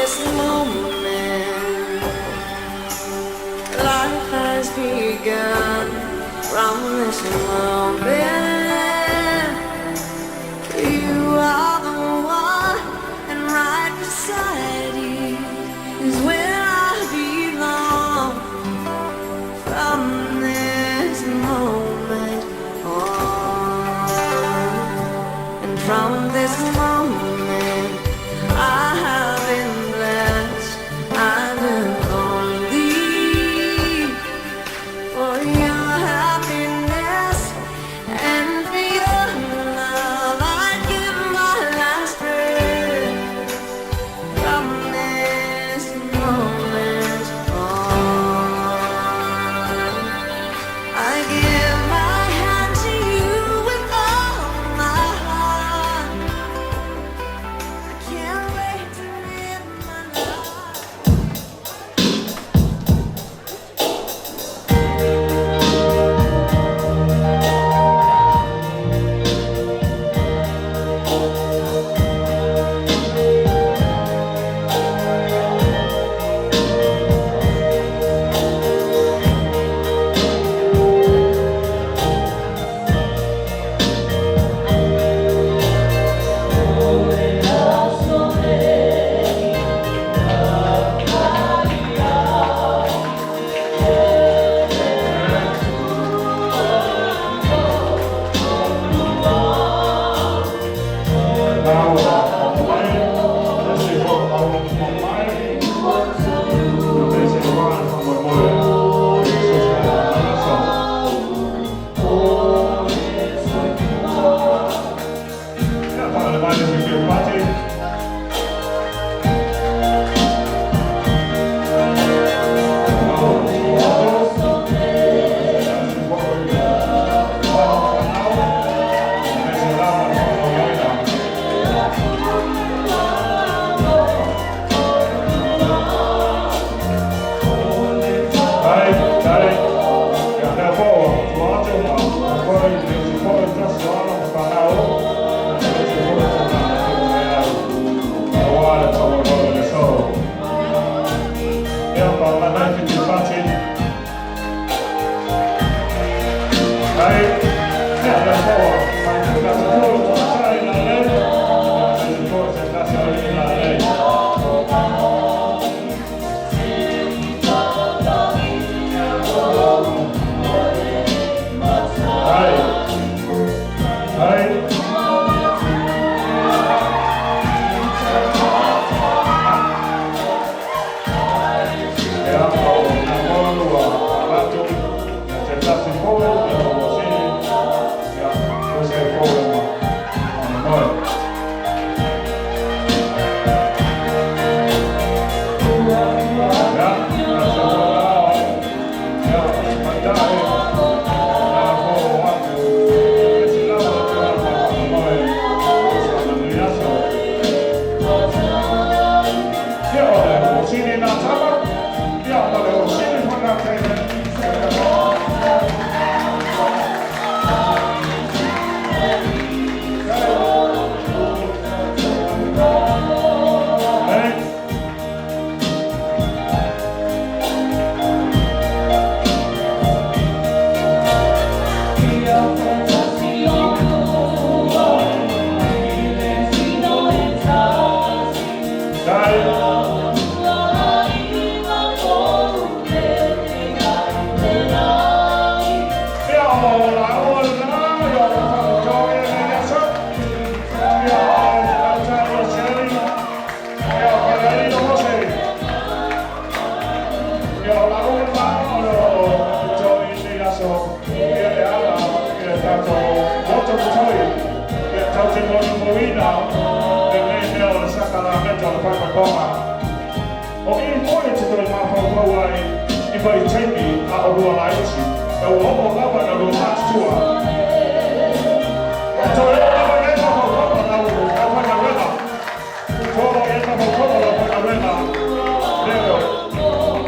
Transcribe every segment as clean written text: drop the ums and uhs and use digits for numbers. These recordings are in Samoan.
This moment, life has begun. From this moment, you are the one, and right beside you is where I belong. From this moment on, and from this moment, I have been blessed. I look only for your happiness and for your love. I'd give my last breath from this moment on. I give my hand to you with all my heart. I can't wait to live my life. O i moe te toi māwhauwhau ai i whai teimi a o rua laiti, e o o lava na rua mātutua. E toi e lava e māwhauwhau na uru, a whanga rena. Tōra e māwhauwhau na whanga rena. Leo,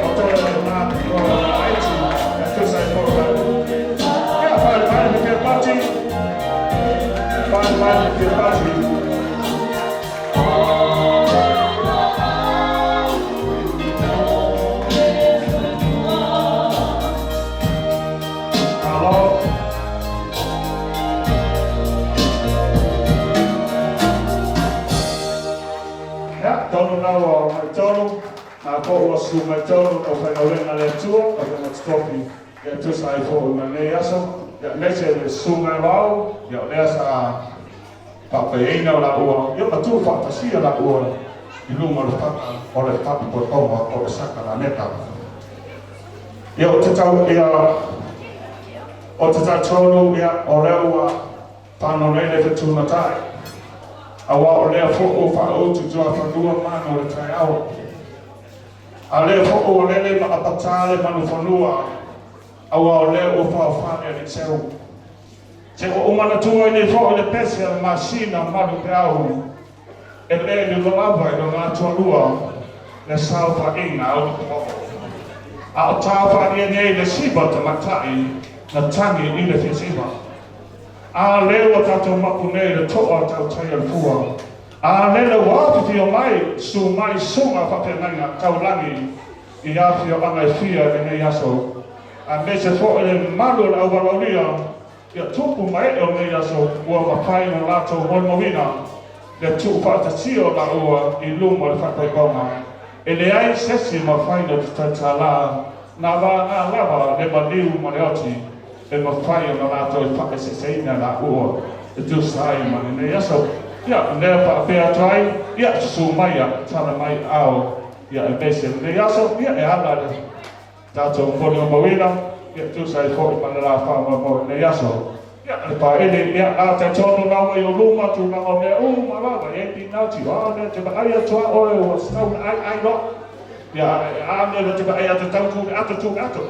o toi e mātua laiti, e tusa i kōrau. Ia whai mai me te pati, whai mai me te pati. laua o tolu, na po ua susu mai tolu le aufaigaluega a le Atua, le aufaiga totofi e tusa ai foi ma lenei aso. Ia aemaise le susuga i Loau, ia o lea sa faapaiaina o laua, ia ma tuufaatasia laua i luga o le fata o le faapotopotoga o le sakalameta. Ia ou te tau ia ou te talitonu ia o lea ua fano nei le fetuunata'i, auā o lea foi ua faautu tuafanua manu o le taeao, a o lea foi ua lele ma apatā le manufanua, auā o lea ua faofā le aliiseu. Se ua ou manatua ai nei foi le pese a le masina malupeau e le lilo lava i lona atualua le saofaiga a Ulupuoo, a o taofalia nei le siva tamaitai na tagi i le fiasiva. A lea ua tatou mapu nei i le toa tautai o le fua, a lele ua afifio mai susu mai susuga faafeagaiga taulagi i afioaga e fia i lenei aso, aemaise foi le mamalu o le auvalaaulia, ia tupu ma ee o lenei aso ua mafai ona latou molimauina le tuufaatasia o laua i luma o le faaipoipoga. E leai se isi e mafai ona tautala, na vagana lava le maliu ma le oti e mafai ona latou e faaeseeseina laua e tusa ai ma lenei aso. Ia, lea faapea atu ai, ia, susu mai a, tala mai ao, ia, aemaise lenei aso, ia, e ala le tatou molimauina, ia, tusa ai foi ma le la faamoemoe lenei aso. Ia, le paele, ia, a talitonu la ua i ou luma tulaga o mea uma lava, e ai pinauti, o a mea te vaai atu a oe ua tatau ona ai, ai loa. Ia, a mea te vaai atu tau tu le ato, tu le ato.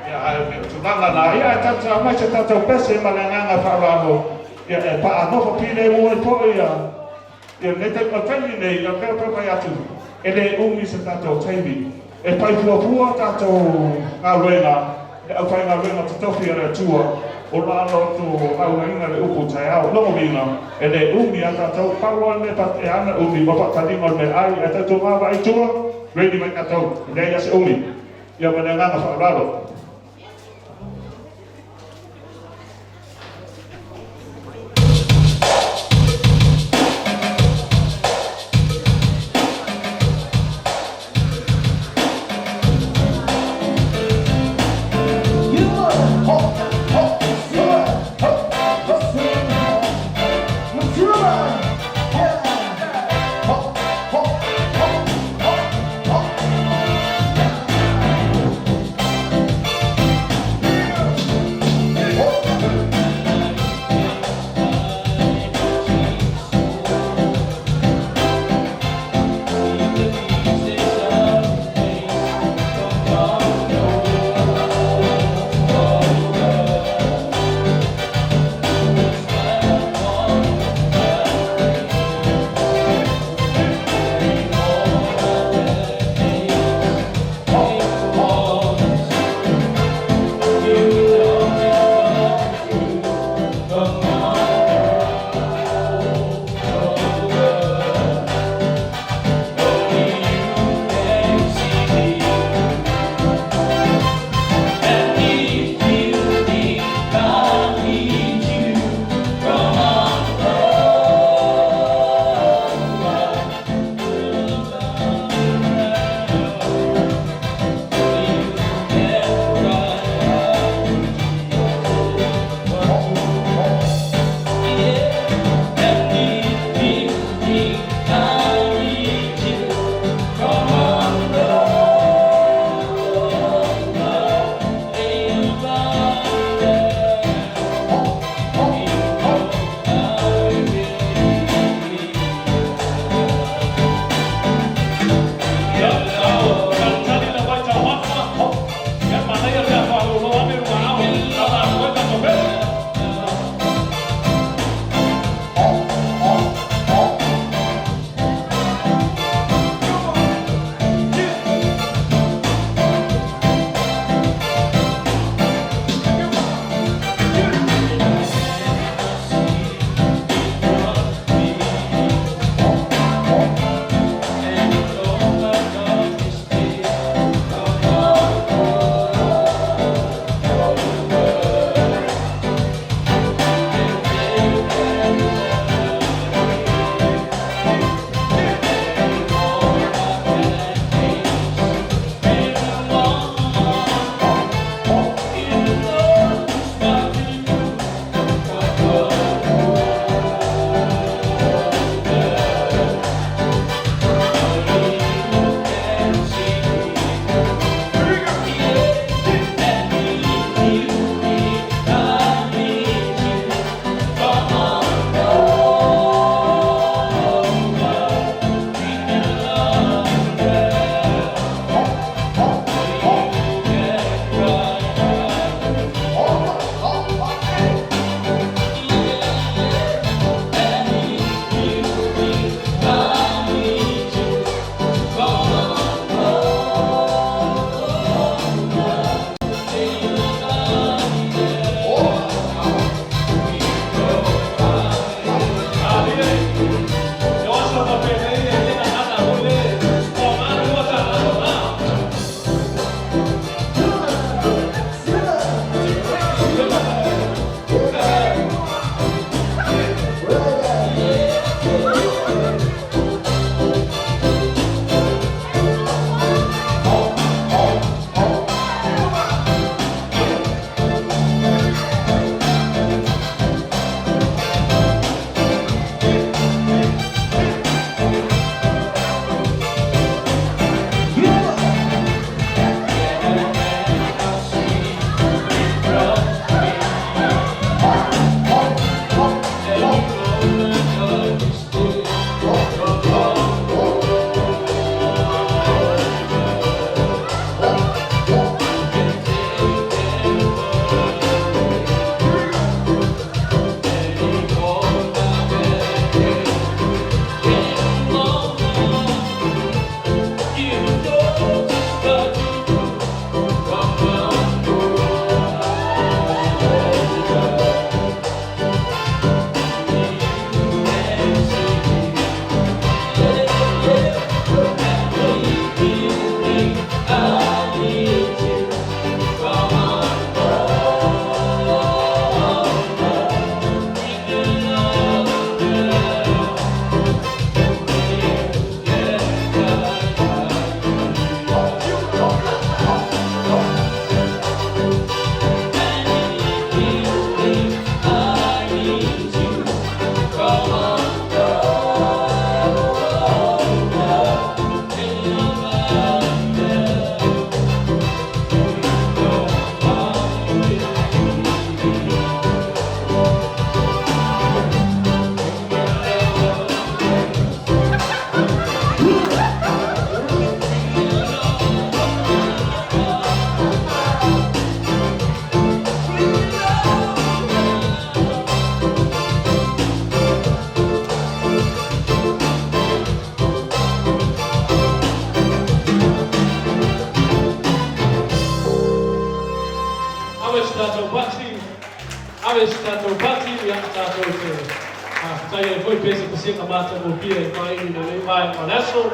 Ia, ae o tulaga na, ia, e tauta mai se tatou pese ma le agaga faaaloalo, ia, e faanofo filemu ai foi, ia, ia lenei taimi. O le taimi lenei, o le mea fai atu, e le umi se tatou taimi. E fai fuafua tatou galuega, le aufaigaluega totofi a le Atua, o lo o latou laugaina le upu taeao. Lona uiga, e le umi a tatou, pau lava le mea e ana umi, o faataliga o le meaai, ae tatou vaavaai i tua, ready mai tatou, e leai lava se umi. Ia ma le agaga faaaloalo. Ave se tatou pati, ia, tatou te faafetai ai foi pe se pasega matagofie e fai i lenei vaega o le aso.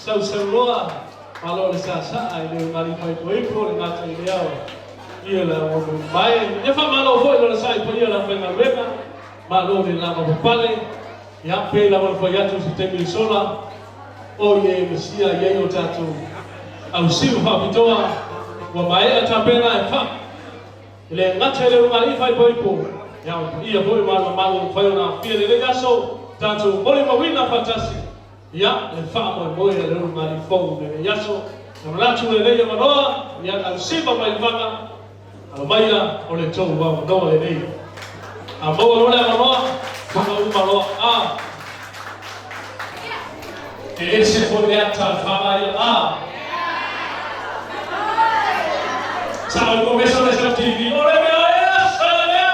Sausauloa, malo le saasaa i le ugali faaipoipo le gata i le ao ia le aoaomae. E faamalo foi le onosai paia o le aufaigaluega, malo le lavapapale, ia pei lava ona fai atu i se taimi ua sola, o ie Mesia e i ai o tatou Ausiu faapitoa ua maea tapena e faa e le gata i le ulugalii faaipoipo, a o le paia foi ma le mamalu ua mafai ona aofia i lenei aso tatou molimauina faatasi ia le faamoemoe a le ulugalii fou i lenei aso. E manatu lenei avanoa ia Ausiva mai Lefaga, alo maia o le tou avanoa lenei. A maua loa le avanoa, tuga uma loa a. E ese foi le ata a le faga ia a. Sa o começo dessa TV. O le mea ea, sa le mea.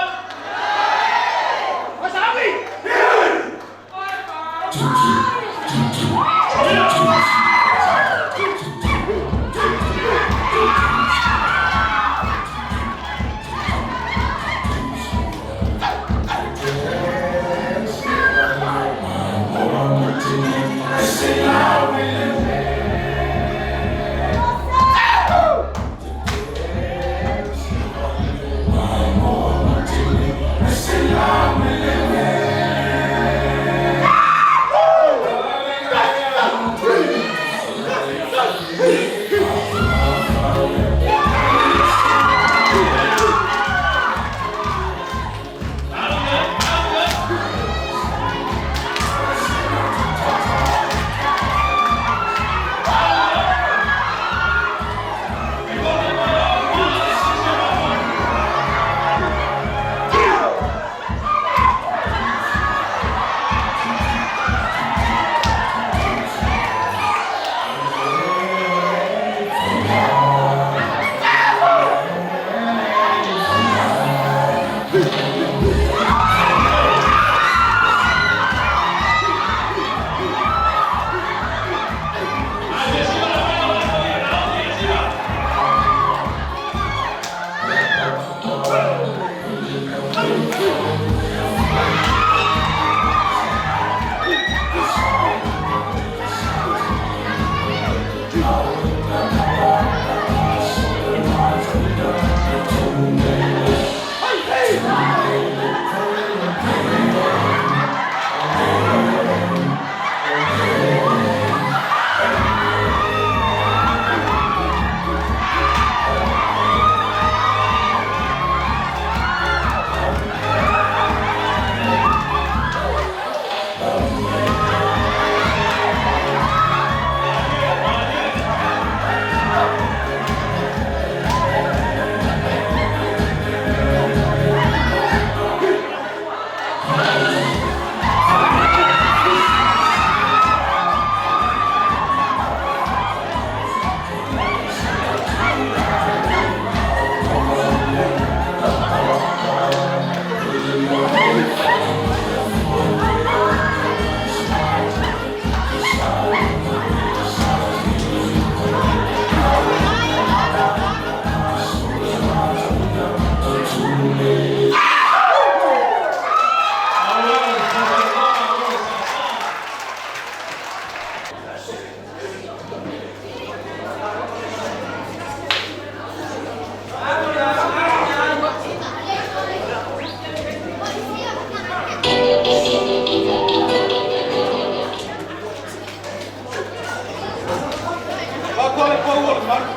Faatoa le pau o le malu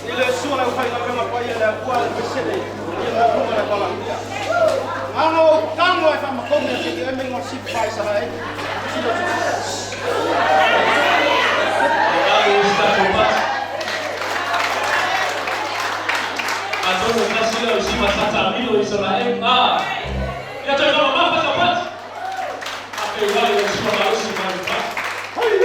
i le sua le aufaigaluega paia le Atua le pesele i le luga le valaaulia. Ngana o tango e whamakomi a te eme ngā sipu whai Israel. Sila Atonu kasi leo si masata milo Israel. Ah. Ya te kama mafa kapati. Ape wai o si malosi malupa. Woo!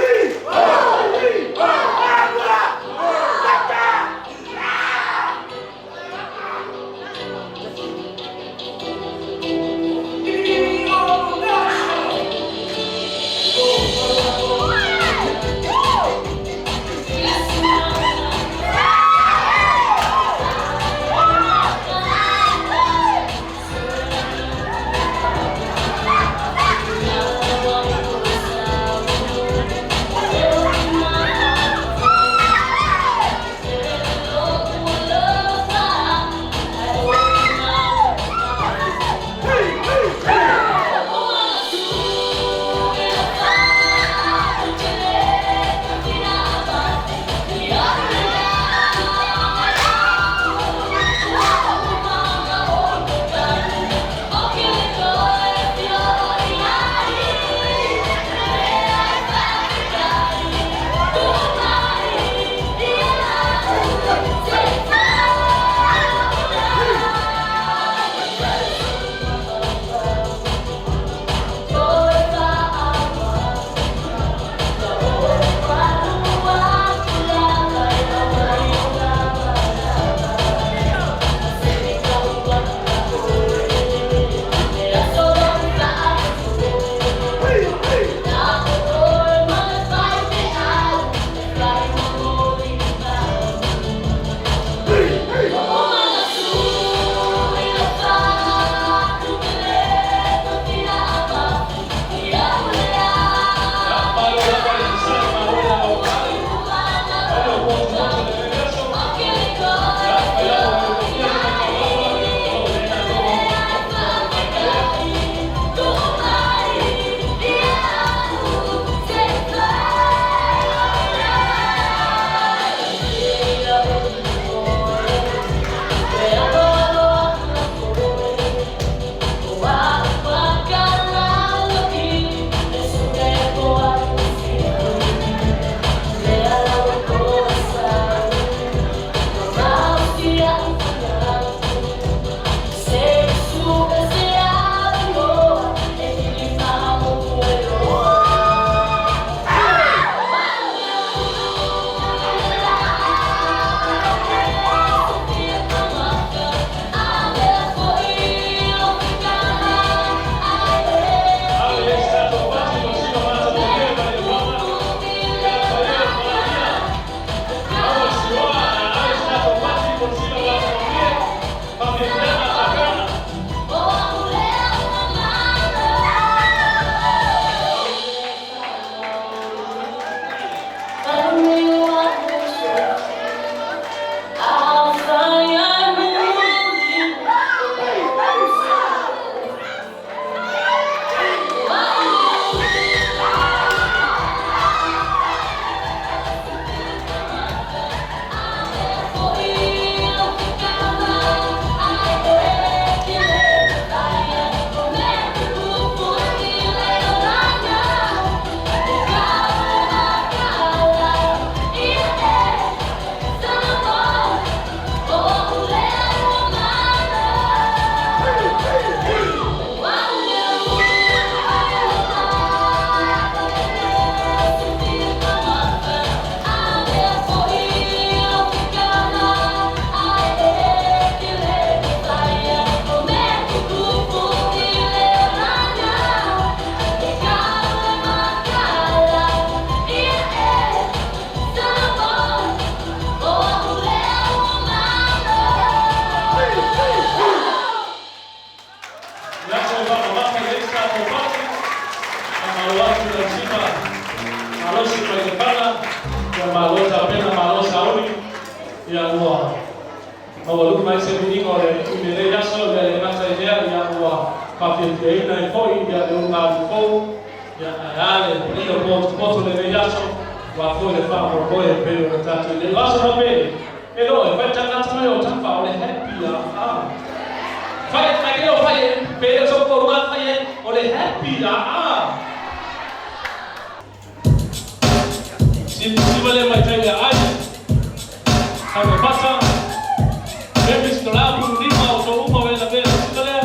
Le aso e faamamafa i ai le tatou pati, faamalo atu i lau siva malosi mai le pala, ia malo tapena, malo sauni, ia ua maualuga ai se viiga o le Alii i lenei aso, ia le gata i lea, ia ua faafiafiaina ai foi ia le ulugalii fou, ia ae a le paia o potopoto i lenei aso, aua foi le faamoemoe e pei ona tatou i ai. O aso faapei, e lo e fai tagata mai o tafa o le happy a fai mai ke o fai pe o so ko ma fai o le happy a siva le mai tai le ai Taumafata, Memphis Tola Pulu Lima o to uma o e lavea le siva lea.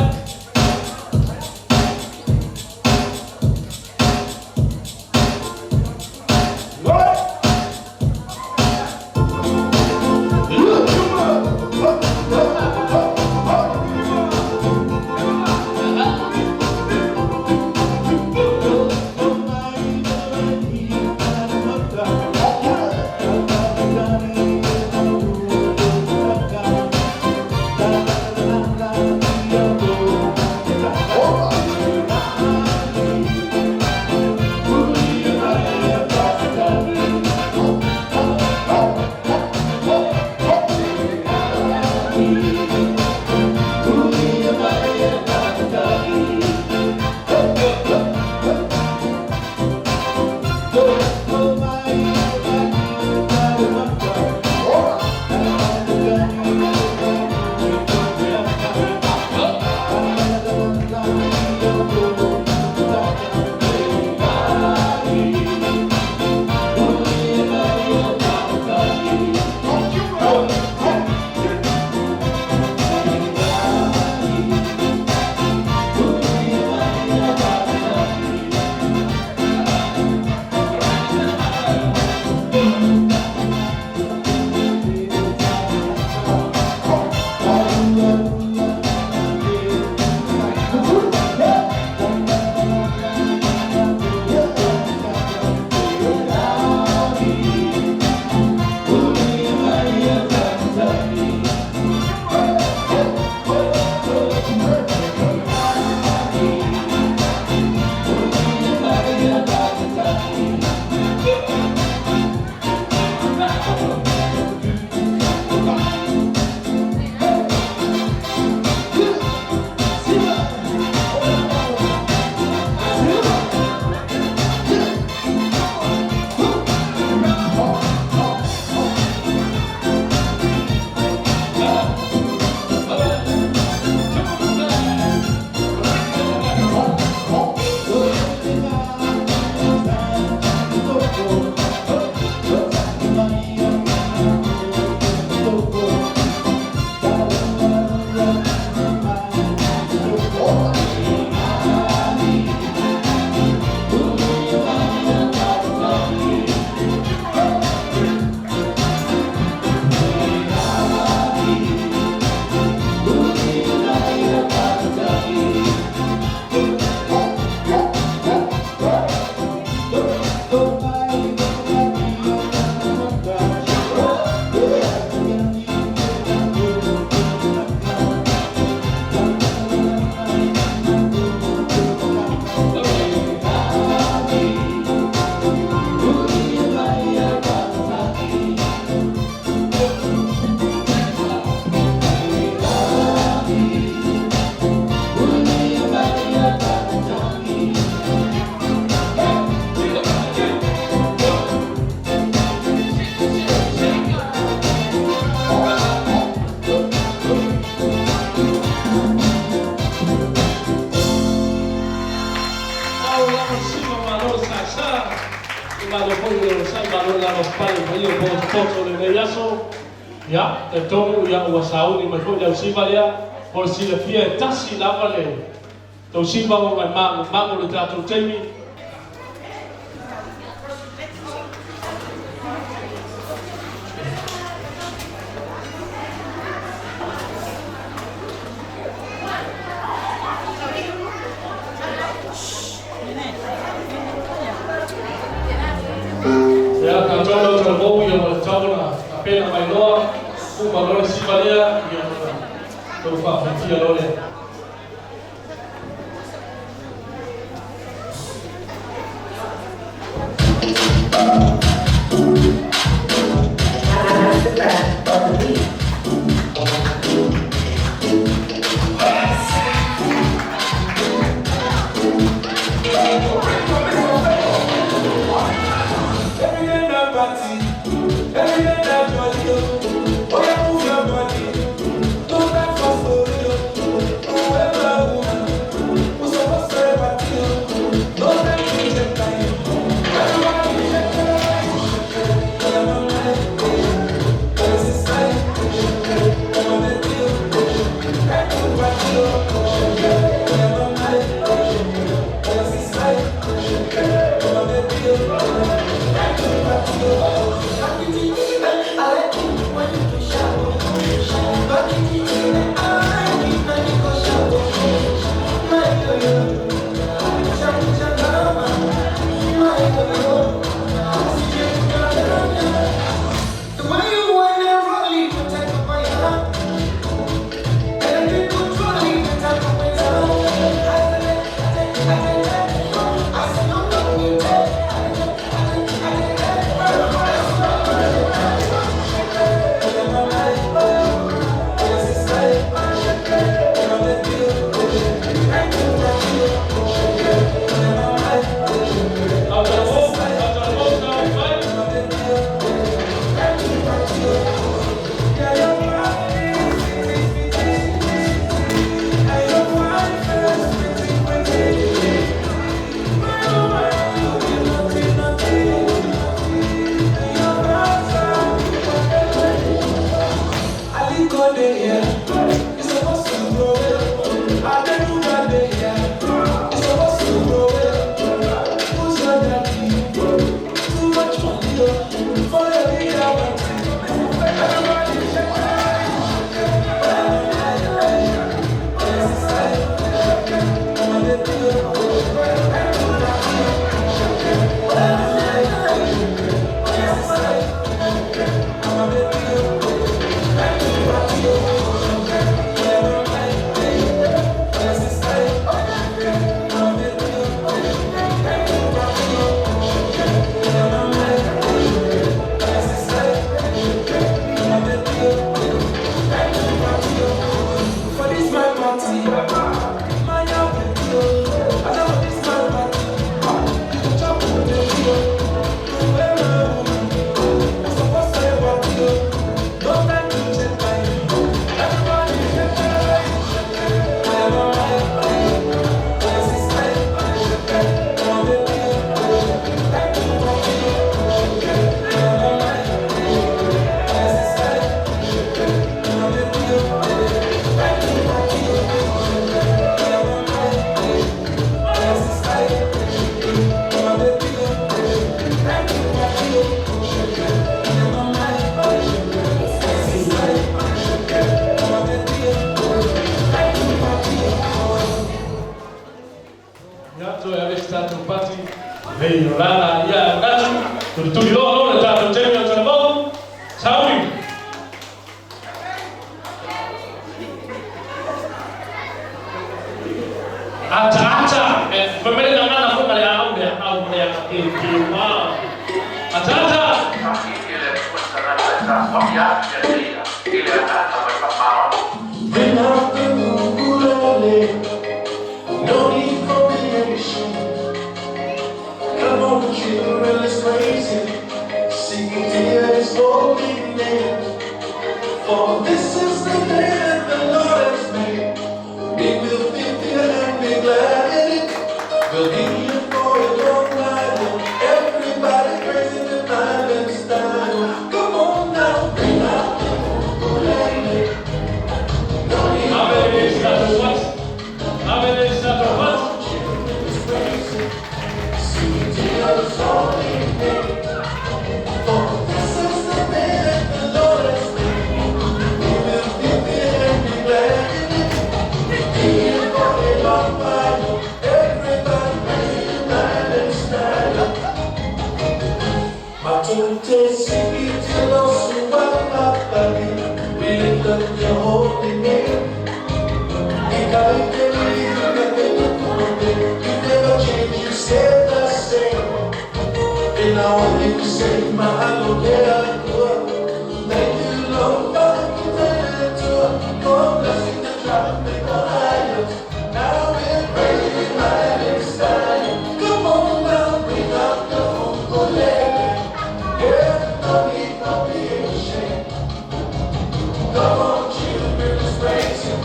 Ao lava le siva malo le sasa, i malo foi le onosai, malo le lavapapale mai o potopoto o lenei aso. Ia, talitonu ia ua sauni mai foi le au siva lea, mo le silafia e tasi lava le tausiva ua mai magomago le tatou taimi. Ia, tatou lau talavou ia ua tatau ona tapena mai loa, uma loa le siva lea, ia ona tou faafaitia loa lea. se tatou pati lelei o lana. Ia, e manatu, tulituli loa loa le tatou taimi o talavou. Sauni! Ataata, fai mai le gagana foi ma le aau le aau ma le agakeukeua. Ataata! Bring out the ukulele, no need for reaction. Come on, children, let's praise him. Singing dear his holy name. For this is the day that the Lord has made. We will be here and be glad in it. We'll be here for a long while. Everybody praising the time and style. Come on now, bring out the ukulele. No need Ave le tatou pati. Ave le tatou pati. This is the day that the Lord has made. We will be here and be glad in it. Be here for a long while. Everybody praising the night and style. Matunte sikitilo suwapapali. We lift up your holy name. You never change, you stay the same. And I want you to say, Mahalo ke Akua. Thank you, Lord, for the tour. For blessing the tropical islands. Now we're praising life in style. Come on now, bring out the ukulele. Yeah, no need for being ashamed. Come on, children, let's praise him.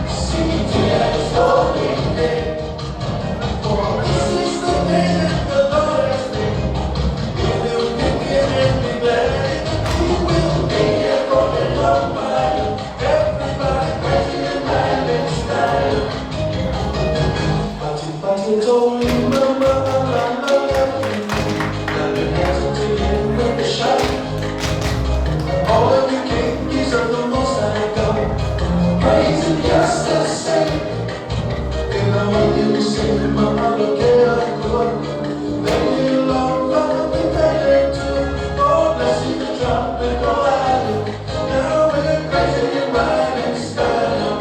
Sing to his holy name. For this is the day that the Lord has made. We will be here and be glad. We will be here for a long while. Everybody praising the Lamb in style. Pati pati toli mama la la la la. Clap your hands until you hear the shout. All of you kings of the Most High God, praise Him just the same. And I want you to say, Mahalo ke Akua. Thank you, Lord, for the better too. For blessing the tropical island. Now we're praising Him right in style.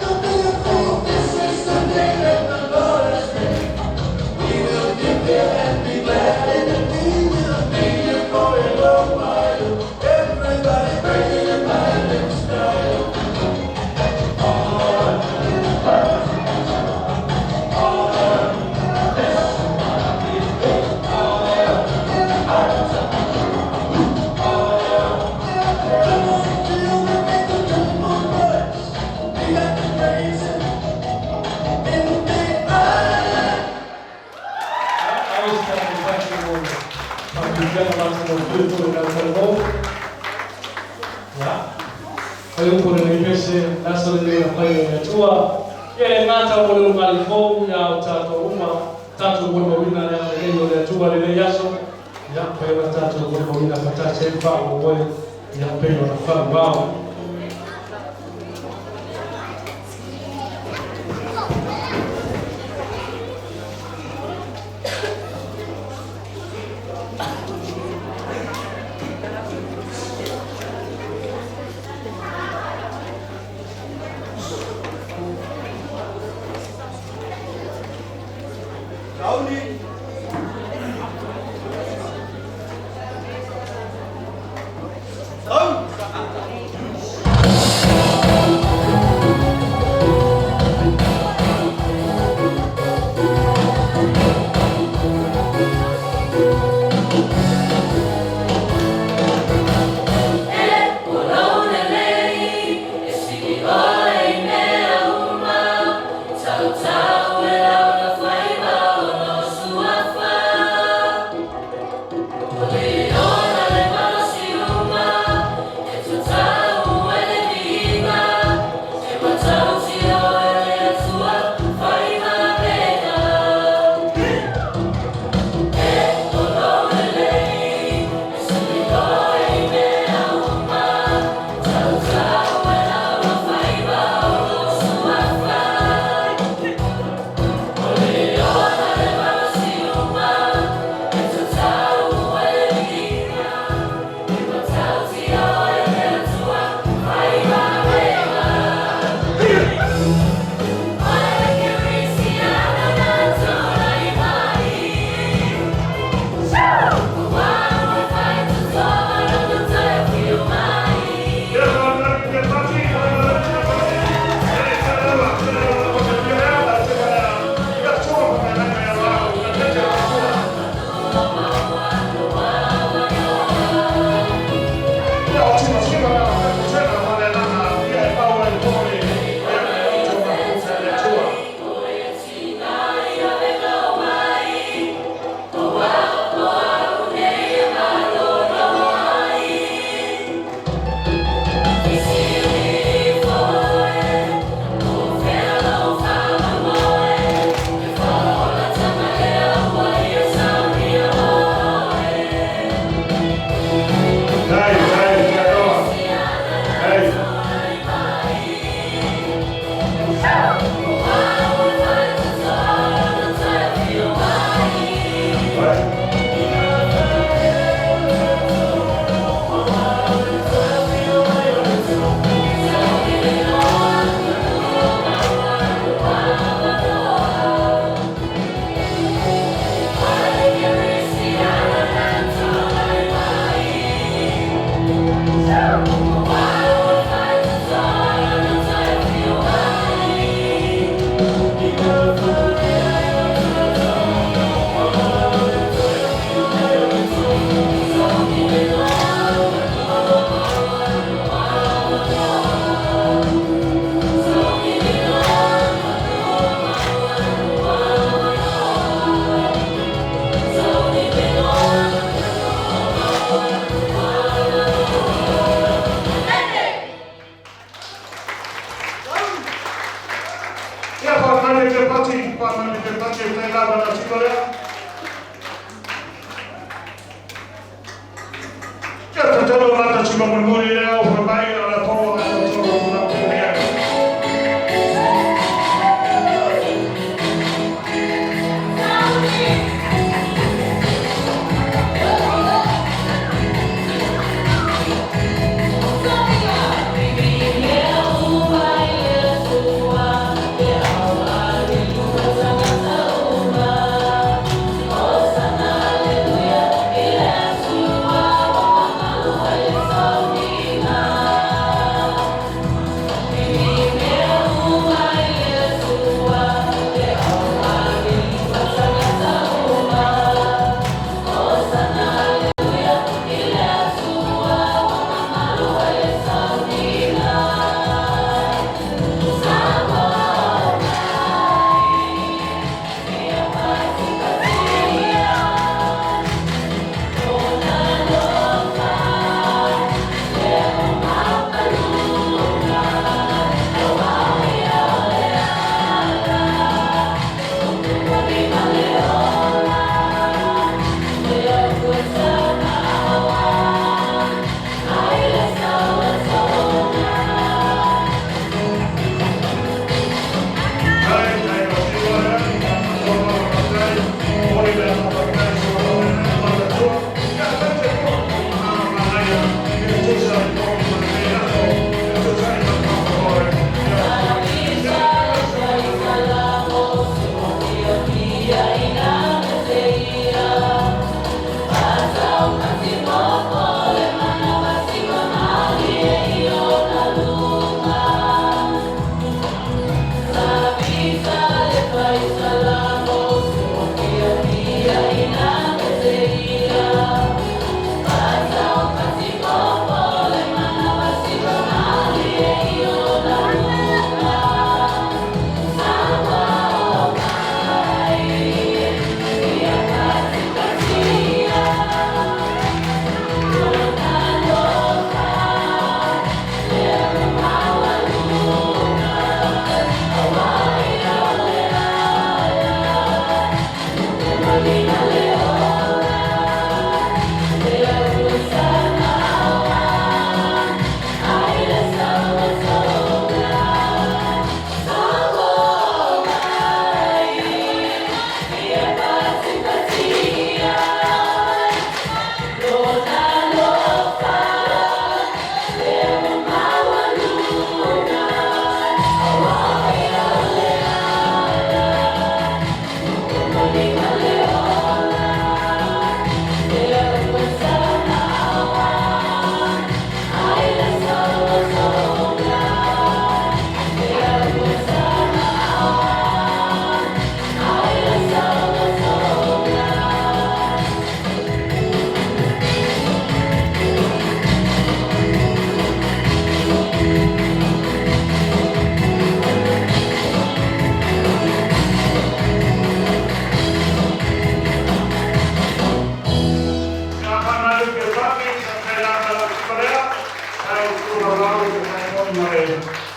Don't be afraid, this is the day that the Lord has made. We will be there and be glad in it. We will be here for a long while. Everybody praising the Lamb in style. Come on, feel the rhythm, jump on boys. We got to praise Him in the island. Ave se tatou pati mo faapipiaga matagofie foi i lau talavou. Ia, fai upu o lenei pese, le aso lenei na fai e le Atua. Ia e le gata mo le ulugalii fou, ia o tatou uma, tatou molimauina le agalelei o le Atua i lenei aso. Ia, mafai ona tatou molimauina faatasi ai le faamoemoe, ia pei ona faauau. Sauni. Sauni. Ia, o tima sima la tena ma le lana, ia e pau ai pole, ia e o ma kusa le tua. Dai, dai, dai, dai. Vai. Ia, pa mani te pati, pa mani te pati, e tai lava na tiko lea. Ia, tatalo lata tima mulimuli lea, o whamai o la pō a tatalo kula pō. Hallelujah.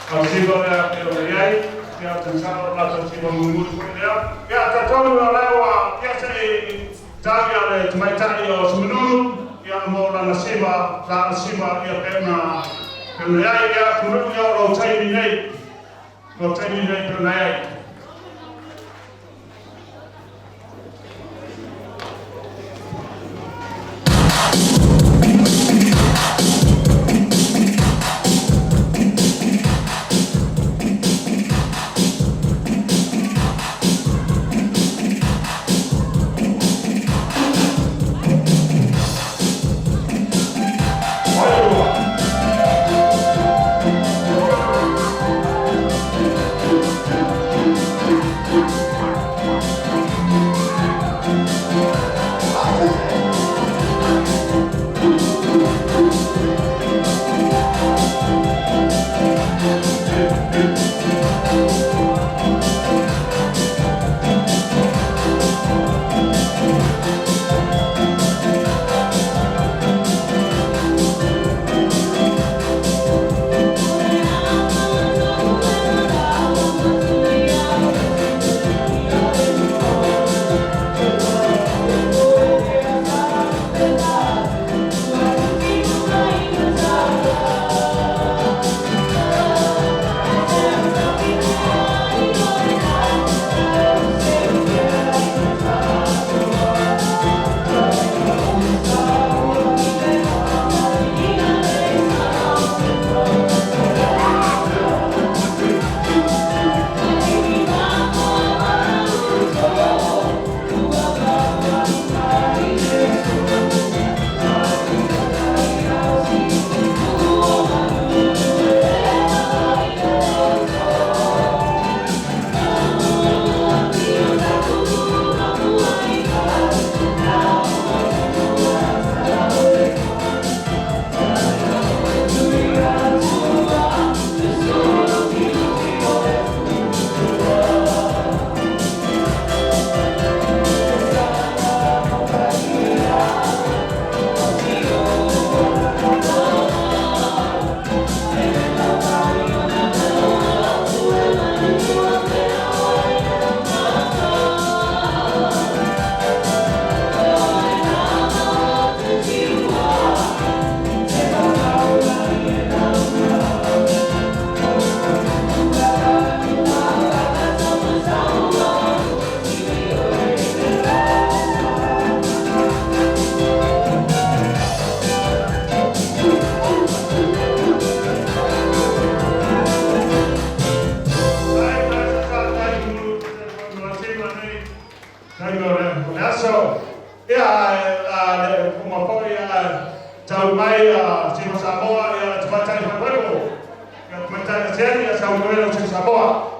Tausiva lea pei ona i ai, ia ou te masalo o le la tausiva mulimuli foi lea. Ia, talitonu o lea ua, ia se i tau ia le tamaitai o Simanunu, ia mo lana siva, lana siva ia pei ona, pei ona i ai. Ia, Pulenuu, ia o lou taimi nei, lou taimi nei pei ona i ai. Samoa.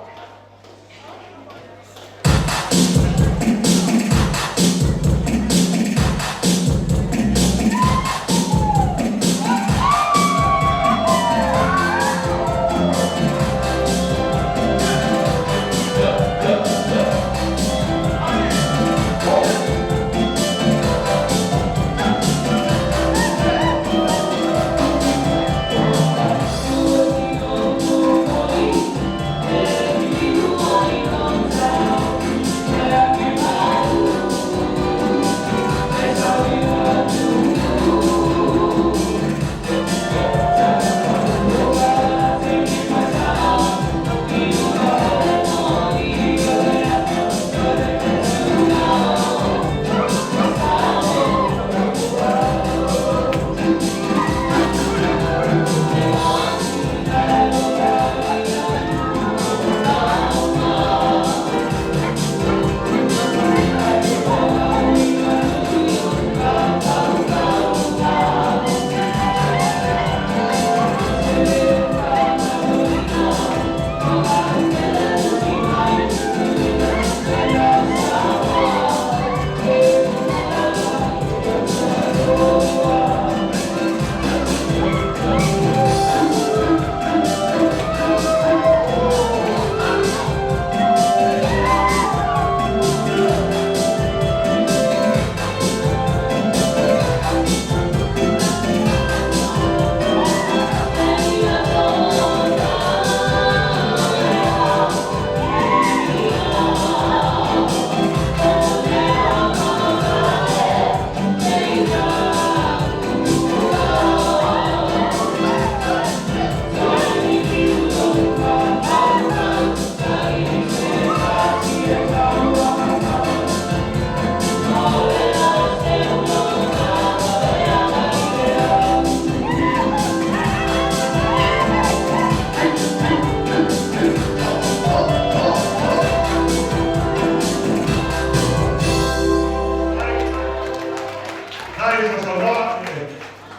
Faafetai mo saunoa i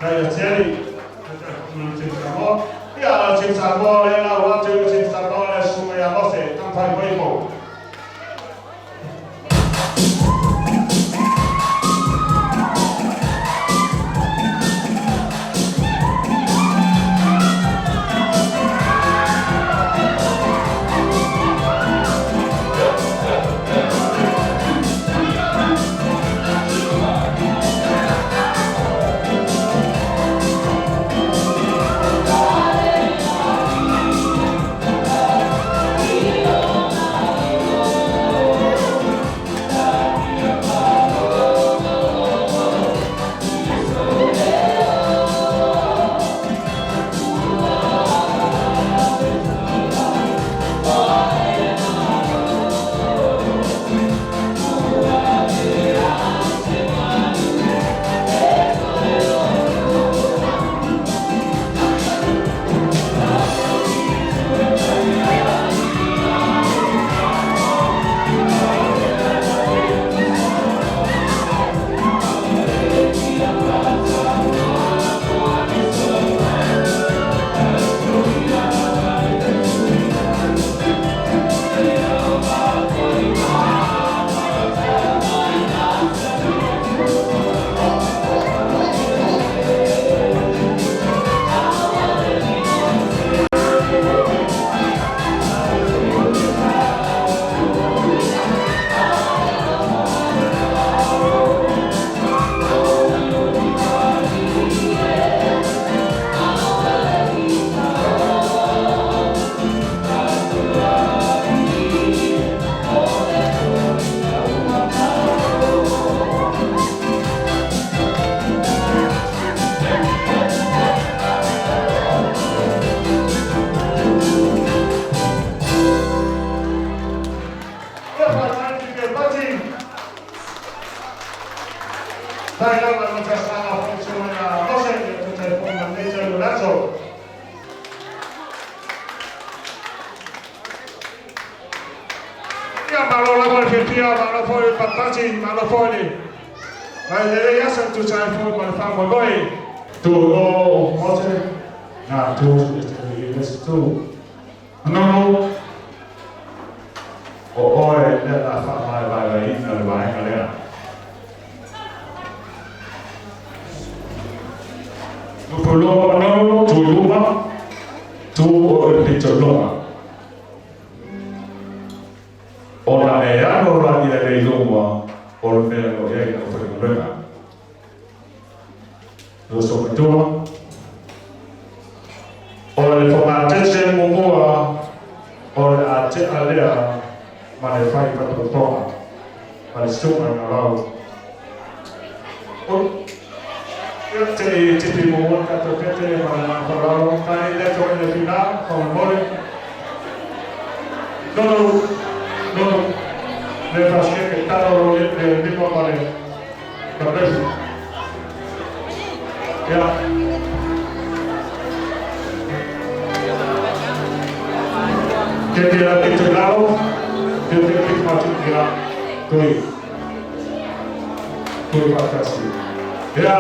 nai Atieli, Taitaifono o le Team Samoa. Ia, o le Team Samoa lea la ua atu i le Team Samoa le Susuga ia Mose Tamafaipoipo. Ia, faafetai i le Pati. Tai lava i le Tasana o Mose, ia Taitaifono Maneja Lorenzo. Ia, malo lava le fiafia, malo foi le papati, malo foi le mai lelei aso e tusa ai foi ma le faamoemoe. Tu o Mose, na tu e te le isi tu. Manono, o oe lea la faamaevaevaeina le vaega lea. Lupu lua Manono, tu i luma, tu o le pito luma. Ona e ano la ia le luma o le mea o iai na whaingaluega. Lo so matua. O le whangatete mumua o le a te alea ma le whai patotoa ma le sunga ngā lau. O ia te i tipi mumua ka tō kete ma le whakararo kai le tō i le whina, whamamore. Nono, nono, le whaskeke taro le le lima ma le kapefu. Ia. Ke te la te te lalo, te te te matu ia, toi. Toi whakasi. Ia,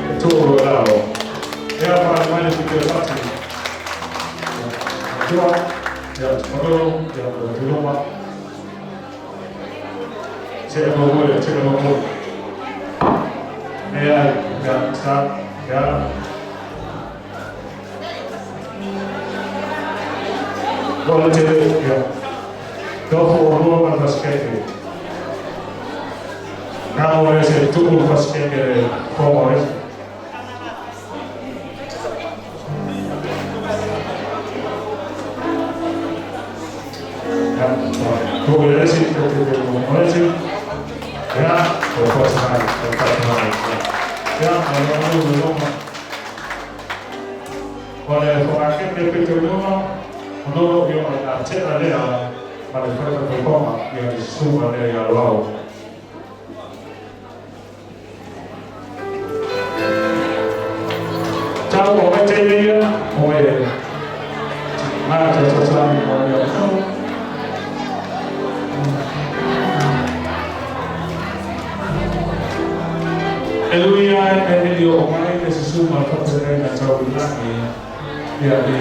e tō o lalo. Ia, whare mai le te whati. Tua, ia, te manono, ia, te loma. Se e mo te mo E ai, ia, sa, ia. Lola te, ia. Tōfu o rua ma le whaskeke. Ngā o e se tuku le whaskeke le kōma o ese. Ia, tuku le esi, te te te mo esi. Ia, o whasi mai, o whasi mai. Ia, o le manu le loma. O le whakakeke pito luma, o nono i o le a te alea, ma le whakapapoma, ia le sunga lea ia lau. Tau o mai te ia, o e ngā te tatani o ia manu. E lui ai e le o mai le susu ma faafeagaiga tau i lagi ia i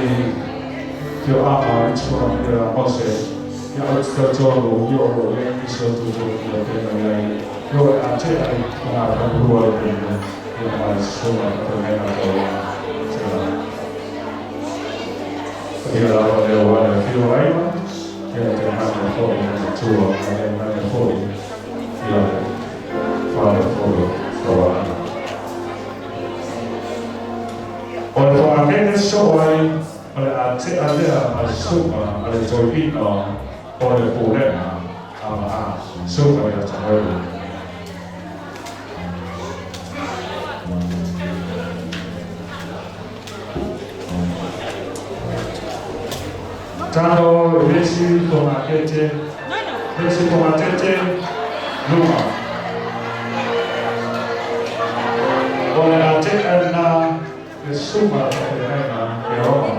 afioaga i tulaga ia Mose ia ou te talitonu ia o lo o i ai nisi o outou ia pei ona i ai ia o le a tea ai ma ngā whakarua i pei ia ma le susuga i faafeagaiga tau i lagi. Selah. Ia lava lea ua le afio aiga, ia te mane foi le matua, ma le mane foi ia le fale foi tauaana. O le faaagene soo ai o le a tea lea ma le susuga a le toeaina o le pulega a Maa, susuga ia Samuelu. Tano i le isi togakete, le isi togatete, luma. O le a tea lena le susuga a le faafeagaiga ia Roma.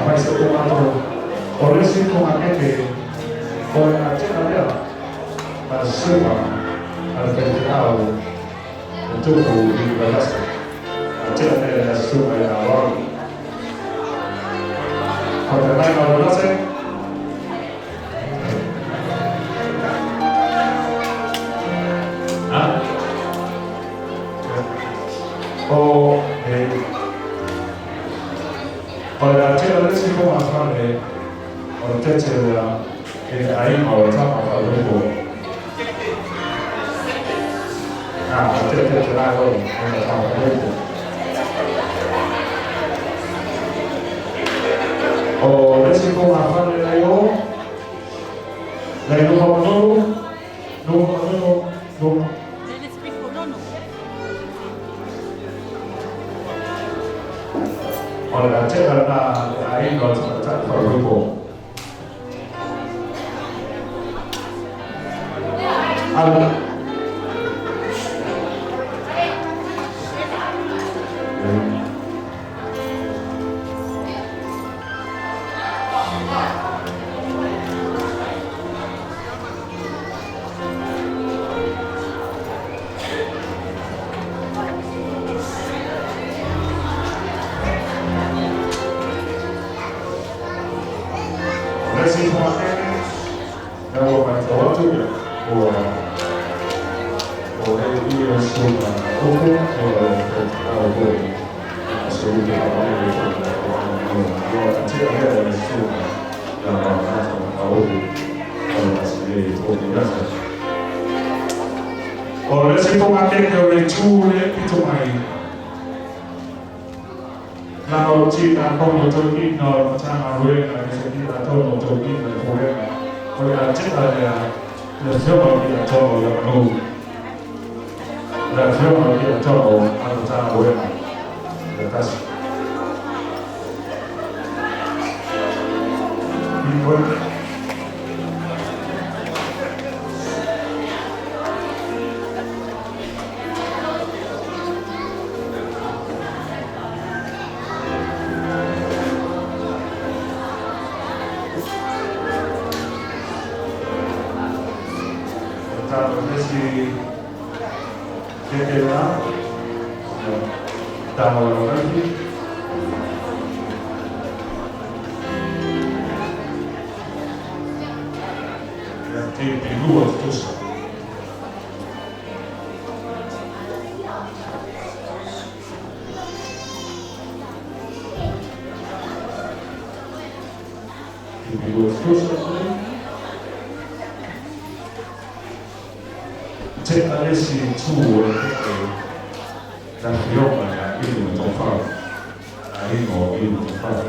Mai se tomato, o le isi togakete, o le a tea lea ma le susuga a le faifeau le tupu i Vailasa. A tea lea le susuga ia Arono. Faafeagaiga o Vailasa. Ha? O he o le a tea le isi togafale o le tete lea i le aiga o le tama faalupo. A, o te te te lai o le tama faalupo. O le isi togafale lai o, lai luma manunu, luma manunu, luma. O le a tea lena le aiga o le tamaitai faalupo. Ala. O le isi togakeke, lea ua matau atu ua o e ia susuga upu e o le faifeau foi a se upu faamaile foi o le tea lea le susuga ia Maranatha Makaohu o le Pasilei Tony Lata. O le isi togakeke o le itu le pito mai na o ti a kono toeaina o le Matagaluega i se i atonu o toeaina le pulega o le a tea lea le afioga i atonu ia manu le afioga i atonu a le Matagaluega le tasi. I Talo nisi keke la talo lo ia te te lua tusa. Te lua tusa. Te alesi tu o le keke la fioga ia ilu o tofau. A ingo o ilu tofau.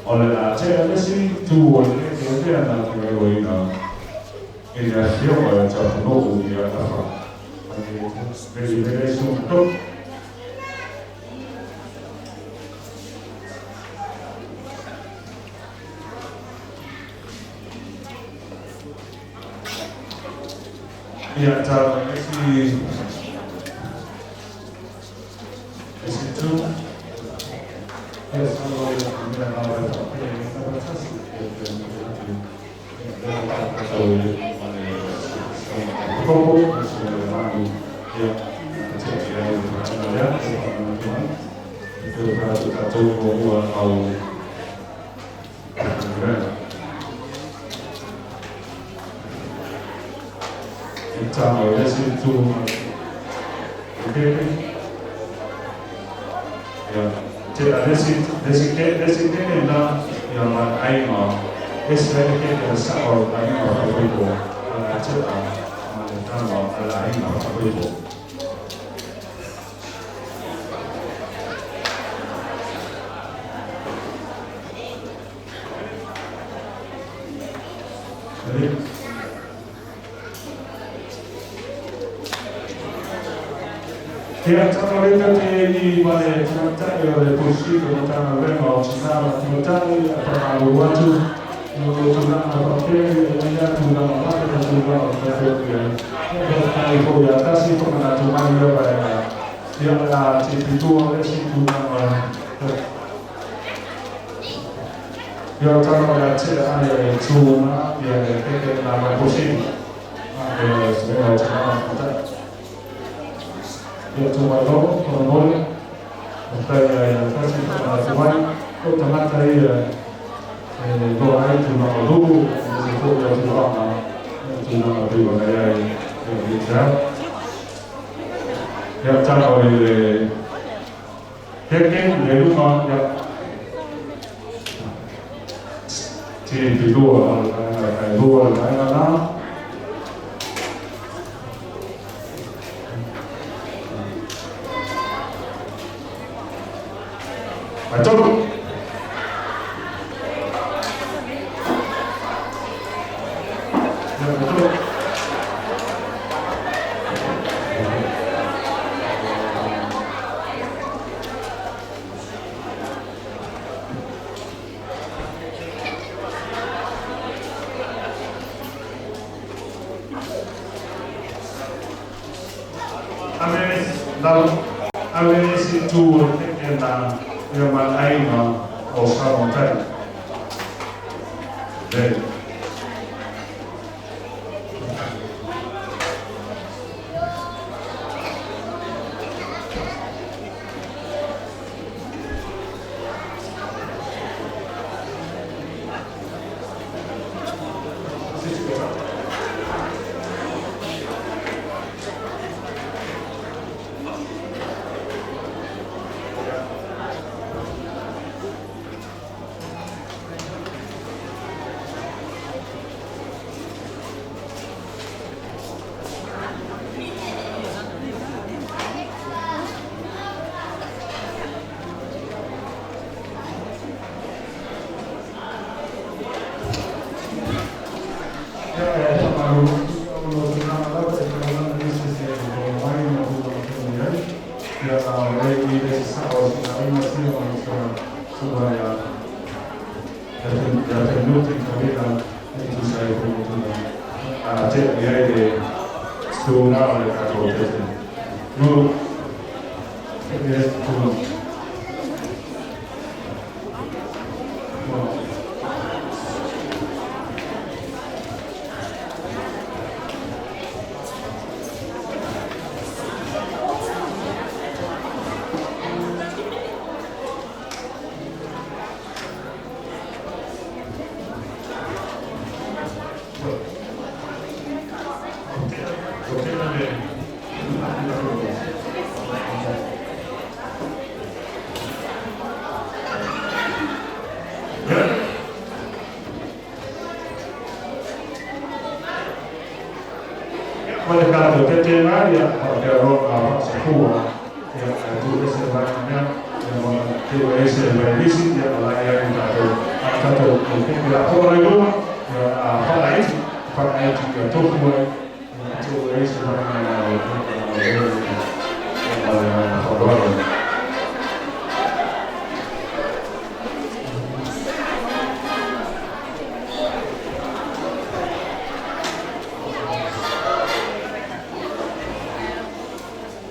O le a te alesi tu o le keke lea na te weoina i le afioga ia taufanuu ia tafa. Veli vele sunga to. Ia tau isi isi tu. Ia salo ia mea ngā wai whakapea i ngā tasi ia te atu. Ia mea tātou i mane koko, isi mea manu, ia te te ia i te whakana ia, te whakana mai. I te whakana tātou mō mua au Tamo esi tu keke. Ia te lesi lesi ke lesi ke na ia ma ai ma esi le ke ke sa o ai ma ko ko a te a ma le tamo ala ai ma ko ko. Ia tamareka te i wale tamatai o le pusi o matanga renga o tina ma tamatai a whakaalu atu no o tūlanga whakapere e ia tūlanga mate na tūlanga o tātou ia. Ia whakaalu ko ia tasi whakanatu mai ia vaenga. Ia la te pitua le si tūlanga. Ia tama te ane e tūna ia e keke nā mai pusi. E o tina matai. Ia tū mai rō, tōna mori, o tai ia tasi whakanatu mai, o tangata ia e roa ai tūlanga rū, e se fō ia tūlanga, e tūlanga pīwa nei ai e i te ao. Ia tana o i le keke, le luma, ia te pilua, e lua le vaenga nā. Mai tolu. Ia, mai tolu. Ame esi tu o te na ia ma aiga o Samotai. Le.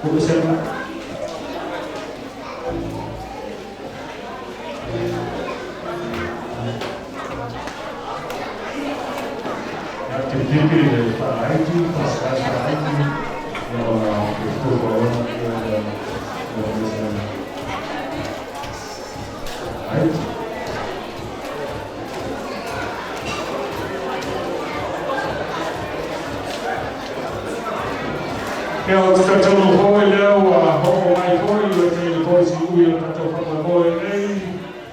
Tuu ese mai. Ia, tilitili le faalaiti, faasiasi faalaiti, ia ona tutuaona ia le ese faalaiti. Ia, ou te talitonu foi lea ua oo mai foi le taimi foi siui o tatou faamoemoe nei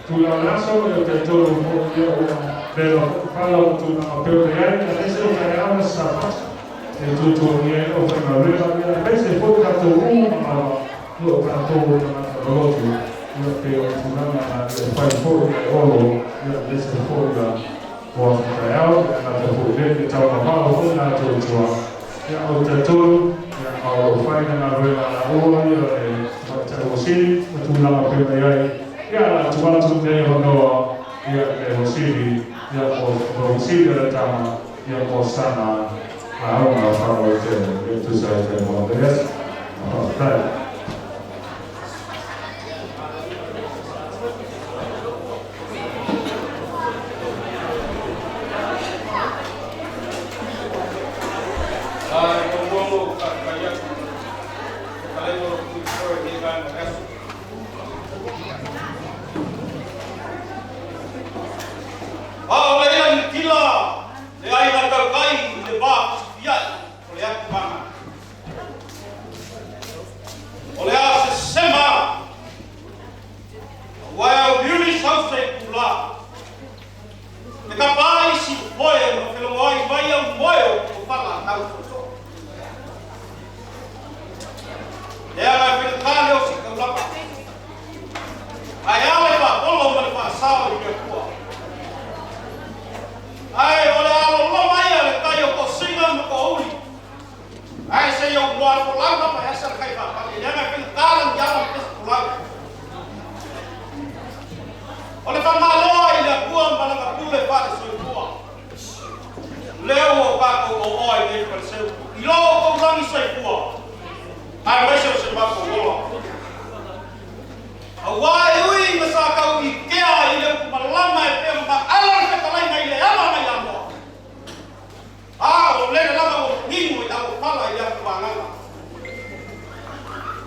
tulaga o le aso. Ia, ou te talitonu foi ia ua vela foi pala o tulaga pei ona i ai, aemaise o taeao ma Sapati e tuatuagia ai le aufaigaluega, ia aemaise foi tatou uma lava o tatou o tagata loloto. Ia, pei o le tulaga na e fai foi e Olo, ia aemaise foi ia o aso taeao, ia gata foi i le taumamao foi latou i tua. Ia, ou te talitonu, ia, a o lo o fai le galuega a laua ia le tamaitai Uosili ma tulaga pei ona i ai. Ia, o le a tuu atu lenei avanoa ia le Uosili, ia mo le Uosili o le tama, ia mo sana lauga faalauaitele e tusa ai taeao o lenei aso. Faafetai. Ai, muamua ona ou faafetai atu i le fetalaiga o lo o tuuina i lenei vaega o le aso. A o le ila Niu le aiga tautai i le va fiai o le atu vana. O le a sesema ua e auliuli sau se itulā. E kapa ai siufoe ma felogoai mai au moe o putofala tau soosoo. Leaga e faigata le osi taulapa. Ae a le faapolo ma le faasao i le Atua. Ae o le a loloma ia le tai o toasiga ma toauli. Ae se i ou moa folau lava e asa le kai faapale. Leaga e faigata lagiala ma pesa folau. O le faamalo ai i le Atua ma lana pule faale-soifua. Lea ua o tatou ooa i nei faleseu i lo outou lagi soifua, aemaise o se matou ola. Aua e ui ina sa tau ikea i le upu malama e pei ona maala le fetalaiga i le ala mai Amoa, a o lele lava ua manino i auofala i le atu vagaga.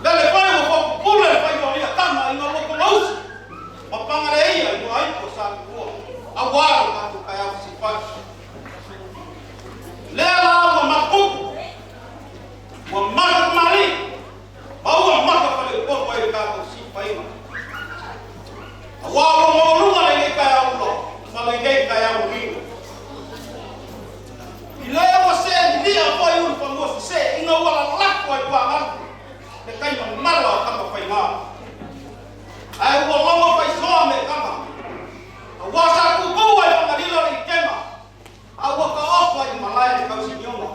Lele foi ua fotupule le faiva o lia tama ina ua togausi ma pagaleia i Muaaipo sa tuua aua lo tatou taeao fesifai. Lea la ua matupu, ua maka tamalii, ma ua maka faleupolu ai le tatou sifaiga. Aua ua maualuga lenei taeao ula ma lenei taeao manino. I lea ua seelilia foi ulufanua sesee ina ua lalafo ai tuagalu le tai mamala o Tamafaiga. Ae ua logo faisoa me tama. Aua sa tutu ai Fagalilo le ikega, a ua taoto ai i malae le tausinioga.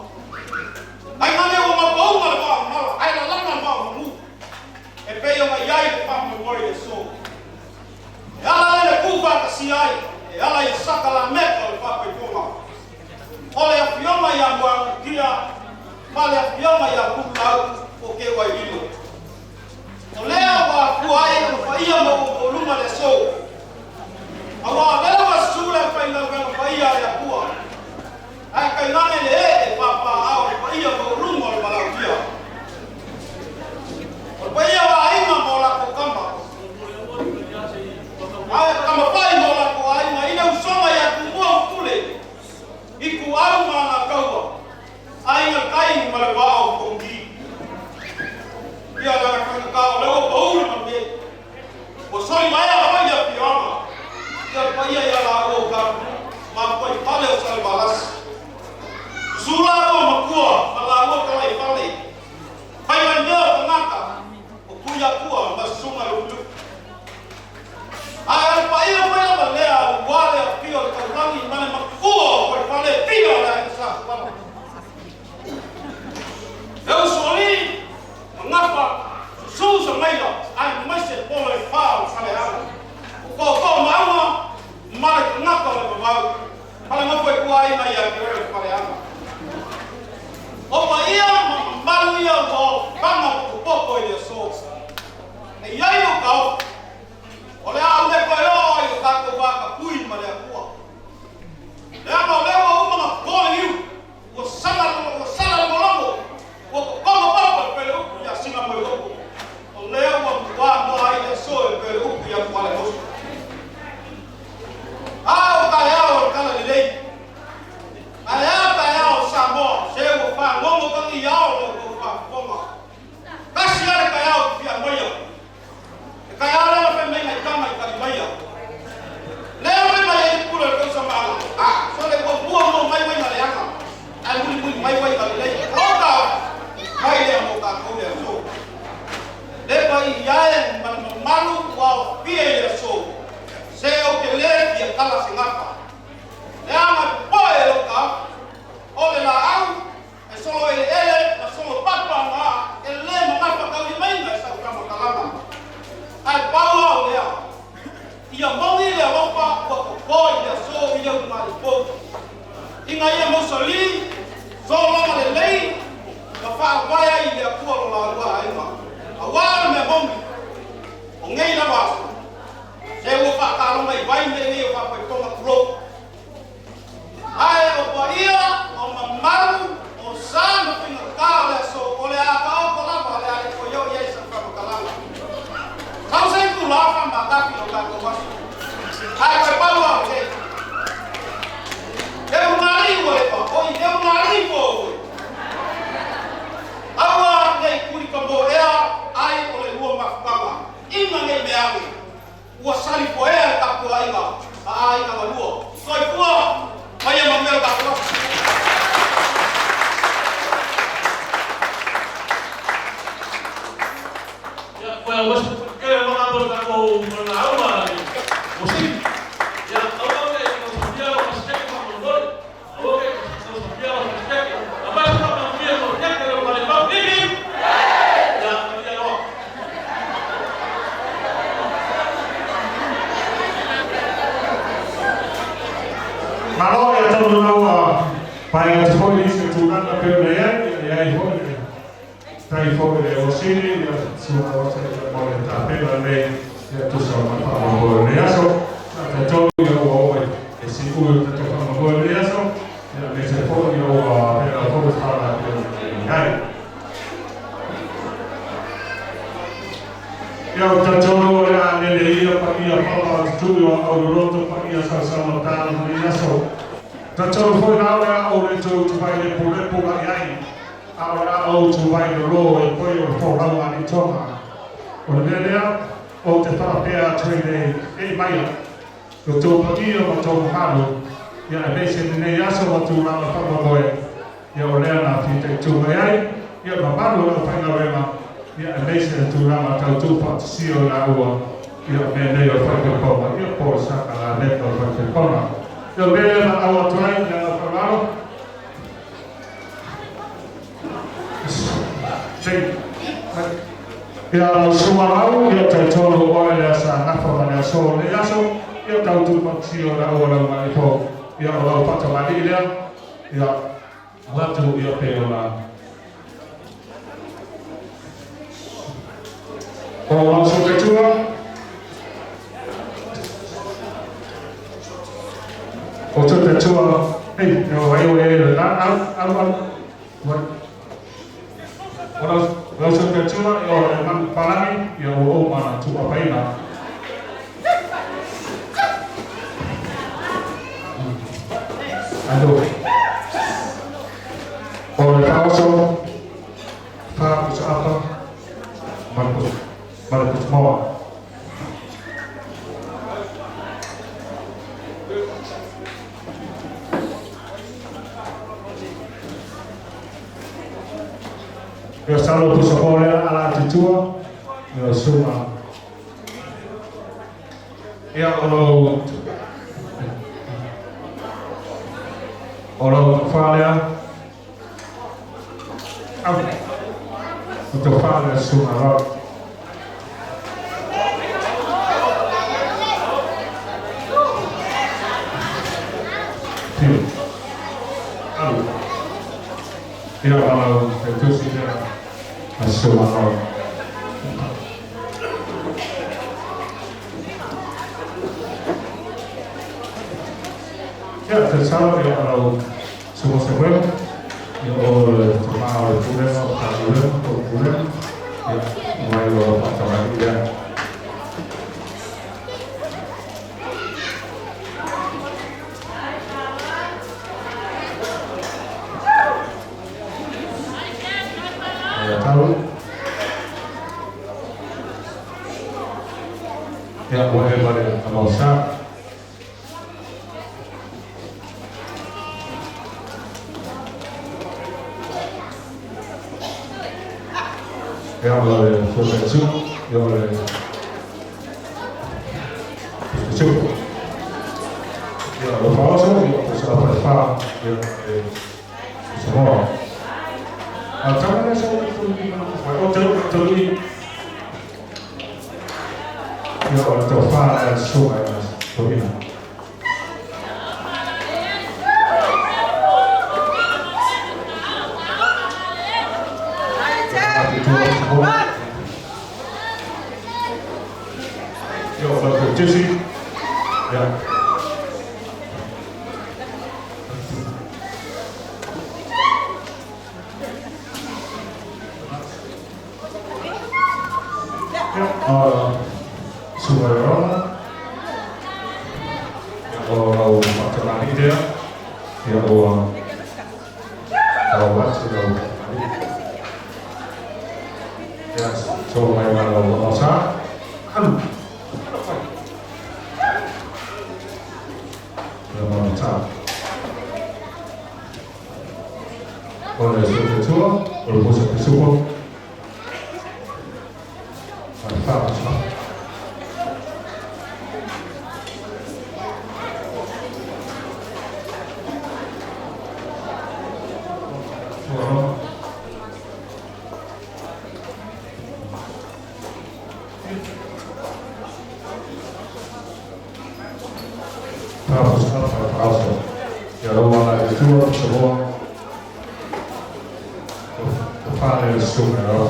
Tainane ua maupauma le vao mala, ae lalana le vao manu, e pei ona i ai le faamoemoe i le aso. E ala lea le tu faatasia ai, e ala i sakalameta o le faapaipoga. O le afioga ia Muagututia ma le afioga ia Pululau o Keuaililo. O lea ua afua ai ona paia ma ua maualuga le aso. Aua o lea ua susu le aufaigaluega paia a le Atua, ae tainane le ee papaaao o le paia maualuga o le valaaulia. O le paia o aiga ma o latou tama, ae tama fai ma o latou aiga i le usoga ia Tumua ma Pule, Ituau ma Alataua, Aiga i le Tai ma le Vaa o Fongi. Ia lana faigata o lea ua pau le manuia. Ua soli maea foi le afioaga. Ia le paia ia laua o Tapunuu ma Fuaifale o Salevalasi. Susu laua matua ma laua talaifale. Fai mai mea o tagata o Tuiatua ma Susuga Lufilufi. Ae o le paia foi lava lea aua le afio o le taulagi ma le matua o Fuaifale e fia o le aiga Sa Tuala. Le usoalii ma Gafa, susu Samaila aemaise polo e fa o le Faleaga. O Tootoo Maauga ma le tagata o le vavau ma le nofo i tuaina ia te oe o le Faleaga. O paia taoto i le aso. E i ai lou taofi, o le a ou le toe oo ai i lo tatou vatapuia ma le Atua. Leaga o lea ua uma ona toto le niu, ua sala ua sala logologo, ua totogo papa e pei o le upu ia Sinamoeloto. O lea ua matua noa ai le aso e pei o le upu ia Tualemoso. A o taeao o le Talalelei, ae a taeao o Samoa, se ua fagogo tagiao la outou faafofoga. Tasi lava le taeao ou te fia aumaia, le taeao lea na fai mai nai tama i tali maia. Lea fai mai ai le pule o le tausamaaga, a, sole ua mua mua mai vai na leaga, ae mulimuli mai vai na lelei. O taofi, mai lea mo tatou le aso. Le paia e ma le mamalu ua aofia i le aso, se ou te lē fia tala se gafa. Leaga e popoe e lou taofi, o le laau e solo eleele ma solo papa ma e lē magafataulimaina e sau faamatalaga. Ae pau lava o lea, ia moni le alofa ua toto i le aso i le ulugalii fou, ina ia mausali, sologa lelei ma faavae ai i le Atua lo lalua aiga. Auā le mea moni, o nei lava aso, se ua faataloga i vai mea nei o faapaipoga tulou. Ae o paia, o mamalu, o sa ma faigatā o le aso, o le a taoto lava, o le a le toe oo i ai sau faamatalaga. Sau se itulā faamatafi o tatou aso. Ae paepau lava o lenei. Le ulugalii ua leva, oi le ulugalii fou e. Aua nei tulikamoea ai o le lua mafutaga. Ina nei mea ane, ua salifoea le tapuaiga a aiga galua. Soifua ma ia manuia lo tatou aso. Ia, koe au wasi ke mga mo tatou malauga le musiki. Ia, au au le tau sofia lo pasiteke pa molomole. Au ke tau sofia lo pasiteke. Apai sa pa mia mo teke lo male pau bibi. Ia, ia loa. Malo ia tolu lau pai atu foi nisi o tulaga pei ona i ai, ia i ai foi le tai foi le osili, ia sua osa ia mo le tapena nei, ia tusa o ma faamoemoe o lenei aso. Sa tatou ia ua oo e siui o tatou faamoemoe o lenei aso, ia aemaise foi ia ua pea foi le fala pei ona i ai. Ia o tatolu o le a lele ia paia pala o tutui o auloloto paia sausaumata o lenei aso. Tatolu foi la o le a o le tou tuvai lepulepu la i ai, a o le a ou tuvai lolo e koe o le fōlau a tonga. O le mea lea, o te whaapea atu i le e maia, lo tō paia ma tō mamalu, ia aemaise lenei aso ma tulaga faamoemoe, ia o lea na fitaituga ai, ia mamalu o lau faigaluega, ia aemaise le tulaga tautū faatasia o laua, ia o mea nei o le faipaipaoga, ia po o le sakalameta o le faipaipaoga. Ia o le mea lea na au atu ai, le aga faaaloalo. Ia lau sualau, ia taitolu oe le asa gafa ma le aso o lenei aso, ia tautu faatasia o laua lau malifo, ia o lau faatamali'i lea, ia avatu ia pe o la. O lau sotetua, o sotetua, ei, o ai o e le au, au, au, o lau sotetua, o le manu palagi, ia o o mana tua paina. Alo. O le whaoso, wha apa, marupus, marupus moa. Ia salo pusa pōlea ala atutua, ia suma. Ia o lou o lou tofā au o tofā lea suga lau. Tio. Alu. Ia o lau te tusi lea a suga lau. Ia, tatalo ia o lau susuga Samuela, ia o le tama o le Pulega o Matagaluega po o le Pulega, ia, mai o lau faatamalii lea. Tatalo. Ia, ua e ma le Amaosa. Ia, o le Susu, ia o le Susu. Ia, o le Faaoso, ia, o sa fa ia, e Samoa. A tama lea sa o te te lui ia o le tofa le susuga ia Toina. Ia o le Jesse. Ia. Ia, o susuga ia Rona. Ia o lau faatalani lea. Ia o lau atu lau faatalani. Ia, so mai ma lau maosa. Alu. Ia maosa. O le suetua, o le posa pisupo. Ma le wha Tapos apa Ia lau ala i tua, Samoa. O whāne le susuga lau.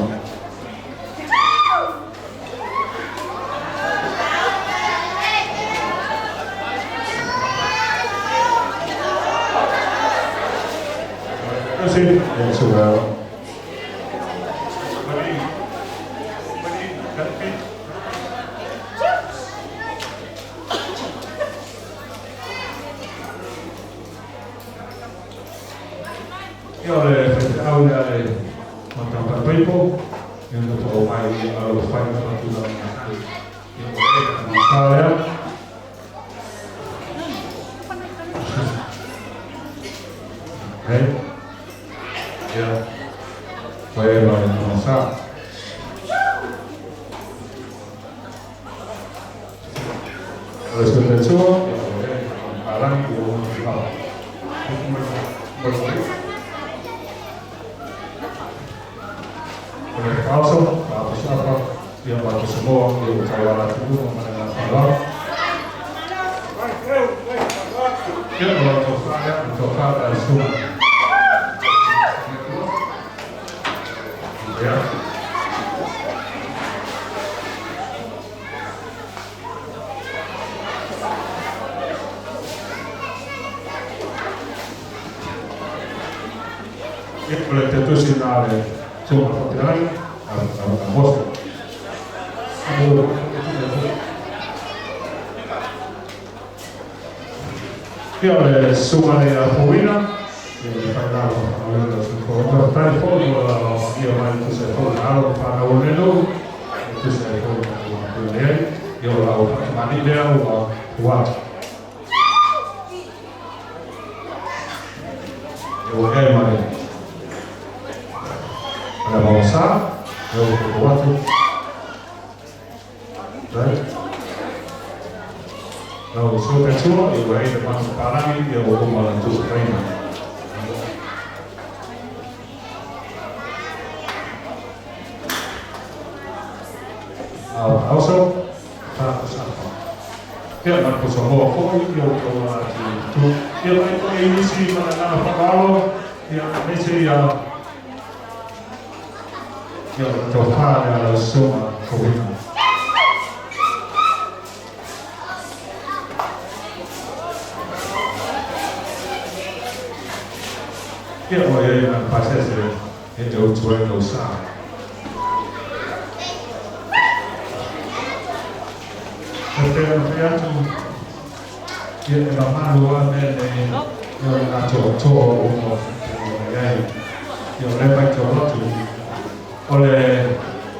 Kasi, ia susuga lau. Mani, mani, kapi. Ia o le faifeau lea le Matapaipo, ia na to mai i alo whai na matula na kai. Ia o e na sa lea. Hei. Ia. Whai e mai na sa. O le suta tua, ia o e na arangi o na O le whaaso, wha ia ma te Samoa, ia o tauala atu ma le ngā whalau. Ia o lau tō whaea, o tō whaea e suma. Ia. Ia o le te tusi nā le tūnga whaterangi, a Mose. Ia o le suga le a Pouina, ia le whai nā o whanau le tu ko. O tai fo o ia mai tu se fo na alo whanau o lelo, tu se fo na o le ia o lau whakamani lea o ua. Ia o e mai. Ana maosa, ia o ko atu. Right? Lau sua te tua, ia ua e te mata parangi, ia o uma la tu reina. Au auso, ta sapa. Ia mai ko Samoa foi, ia o tau atu tu. Ia mai ko e isi mana ngana whakalo, ia mese ia Ia, o le tofa lea a lau Susuga Kowina. Ia, ua i ai ma le pasese e te utu ai lou sa. E pei ona fai atu, ia e mamalu lava mea nei, ia o le atoatoa o uma o mai ai. Ia o lea matau atu, o le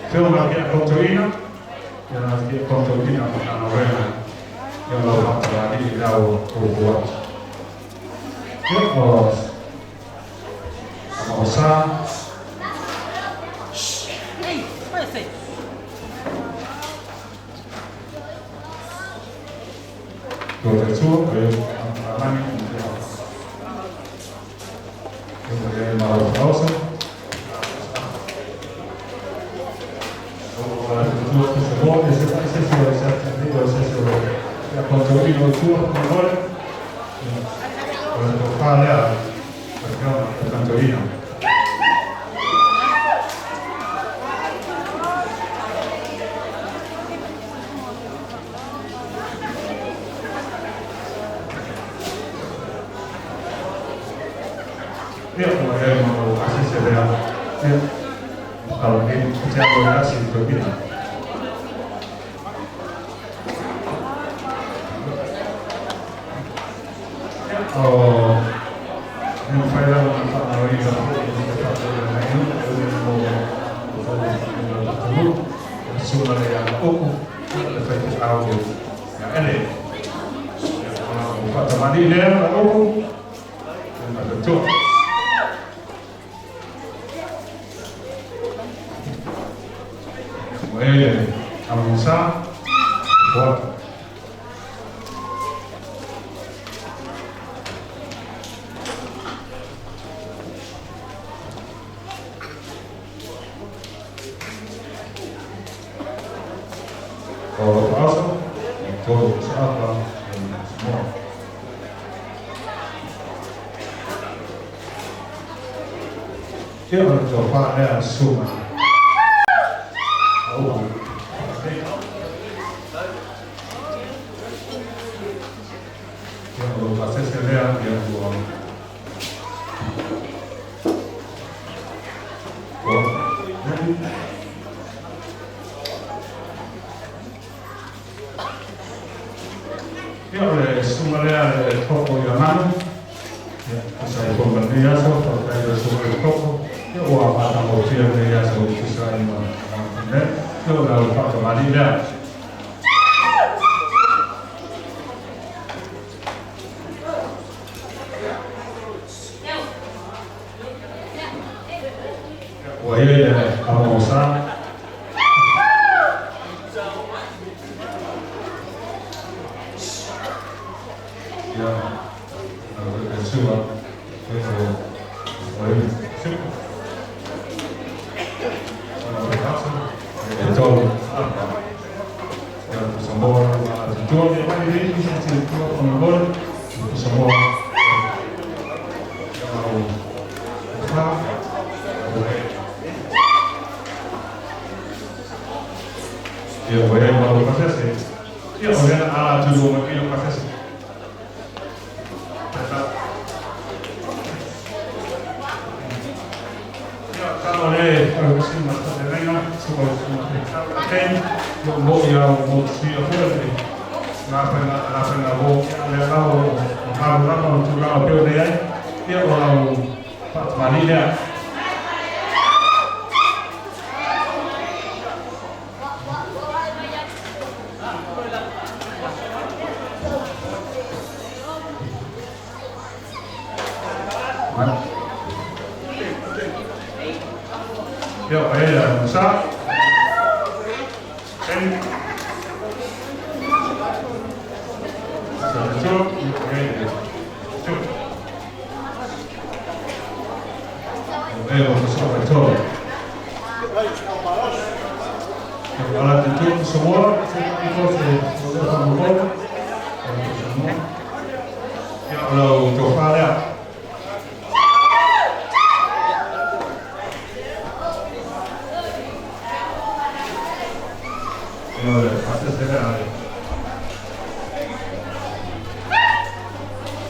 Afioga ia Koutoina, ia na ia Koutoina Matagaluega, ia o lau faatalani i lau fuafua atu. Ia o Amaosa. Ko te tua, ko e Amani, ko e Maro Fausa. O la tua que se voa, ese ese se ese ese ese ia kontoina o tua mo ole. O le tofa lea, o le o kontoina. Ia, ua e ma o asese lea. Ia, kalo ni te alo i asi i tokina. Ia, o ni whai lava na whaanaro i la i te whaatau e mai nu, e ui mo o tau i la tatamu, e sunga le ia oku, le whai te au ia ele. Ia, o whaatamani lea la oku, e ma te tua. Ua e amusa, boa. O lo aso, e tolu sa apa, e semua. Ia o le tofa lea suga. Aua. Ia o lo pasese lea, ia ua. Ua. Ia o le suga lea le toko i manu. Ia, tusa i konga nei aso, whakatai le suga le toko. Ia ua mātangotia nei aso tusa i ma ne. Ia o lau whaatamani lea. Ua ia le amosa. Ia, e sua, e o, o e sipu. E tolu, apa. Ia, Samoa, te tua, e mai rei, i te tua o ngā Samoa. Ia, o, o wha, o e. Ia, o e malo pasese. Ia, o lea ala tu o mai o pasese. Ia, talo le, o si ma ta te renga, so o si ma te ten, yo mo ia o mo si a fua te. Ngā whenga, ngā whenga o, le la o, o maru lama o tūranga peo nei ai. Ia, o lau whaatamani lea. Ia, o e la Musa. En. Sa te tua, ia o e le tua. O e o Musa o e tolu. Ia, o ala te tua Samoa, te i ko te o le whamukolo. O te Samoa. Ia, o lau tofa lea. Ia o le pasese lea a le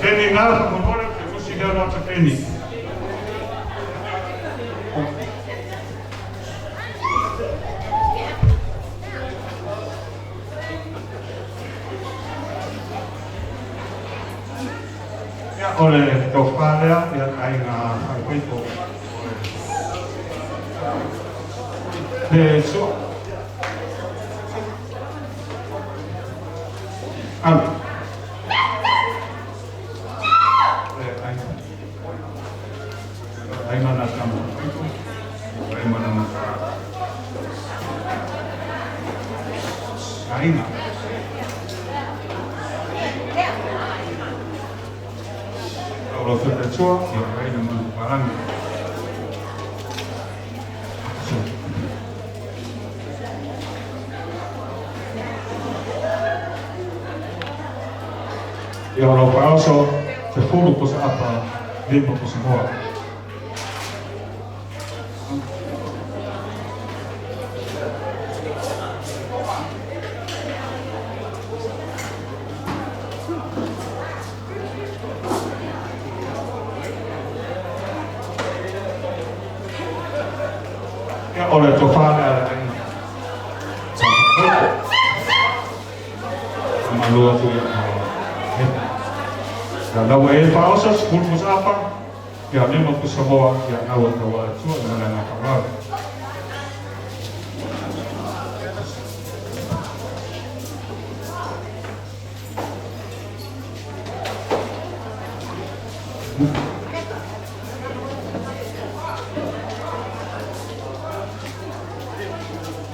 Keni Ngā, faamolemole ou te tusi lea o le Ata Keni. Ia, o le tofa lea, ia, aiga faaipoipo. Le sua. Alu. Le aiga. Aiga na tama faaipoipo. Ai mana mata. Aiga. O lo fetua, ia aiga mana palangi. So. Ia o lau faaoso, 10 pusa apa, 5 pusa moa. Ia o le tofa lea a le aiga. Sa Faamalo atu ia Ia lau e faaoso, 10 pusa apa, ia 5 pusa moa, ia nau e tau atua i le malaga faaaloalo.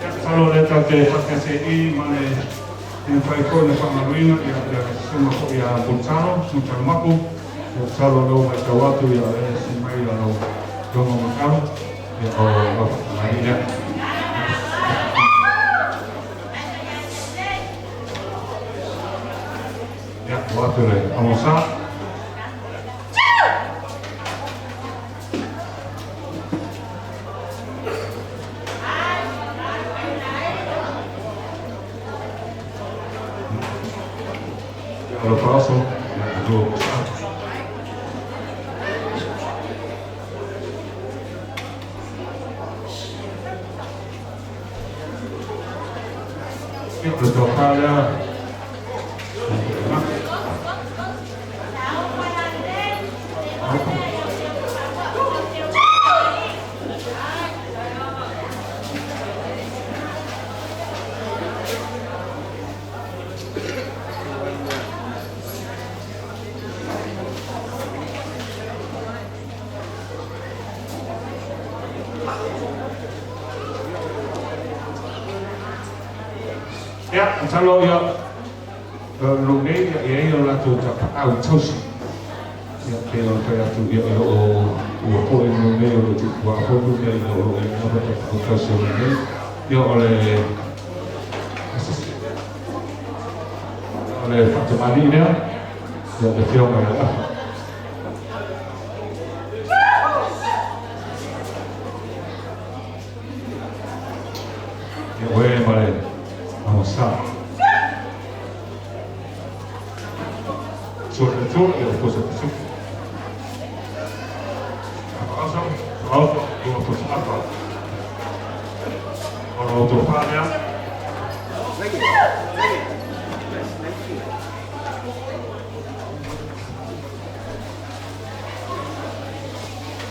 Ia, masalo o lea tatou te faatasi ma le e mafai foi ona faamaloina ia le susuga foi ia Mulitalo, Mulitalo Mapu. Ia masalo o lea ua matau atu ia o lea e si mai ia lau Afioga Mulitalo, ia o lau faatamai lea. Ia, ua atu le Amosa. Ia, o lau faaoso, ia, 2 pusa. Ia, o le tofa lea. Ia, masalo ia lo nei ia e ai o latou tapaau tausi. Ia, pei ona fai atu ia e o ua foi lo nei o lo ua fonu nei o lo e lava tapaau tausi o lo nei. Ia o le o le faatamali'i lea, ia le afioga ia Afa. Ia oe ma le Amosa. Sua le Atua, ia o pusa pasuku. Faaoso, faaoso, 2 pusa apa. O lo tofa lea.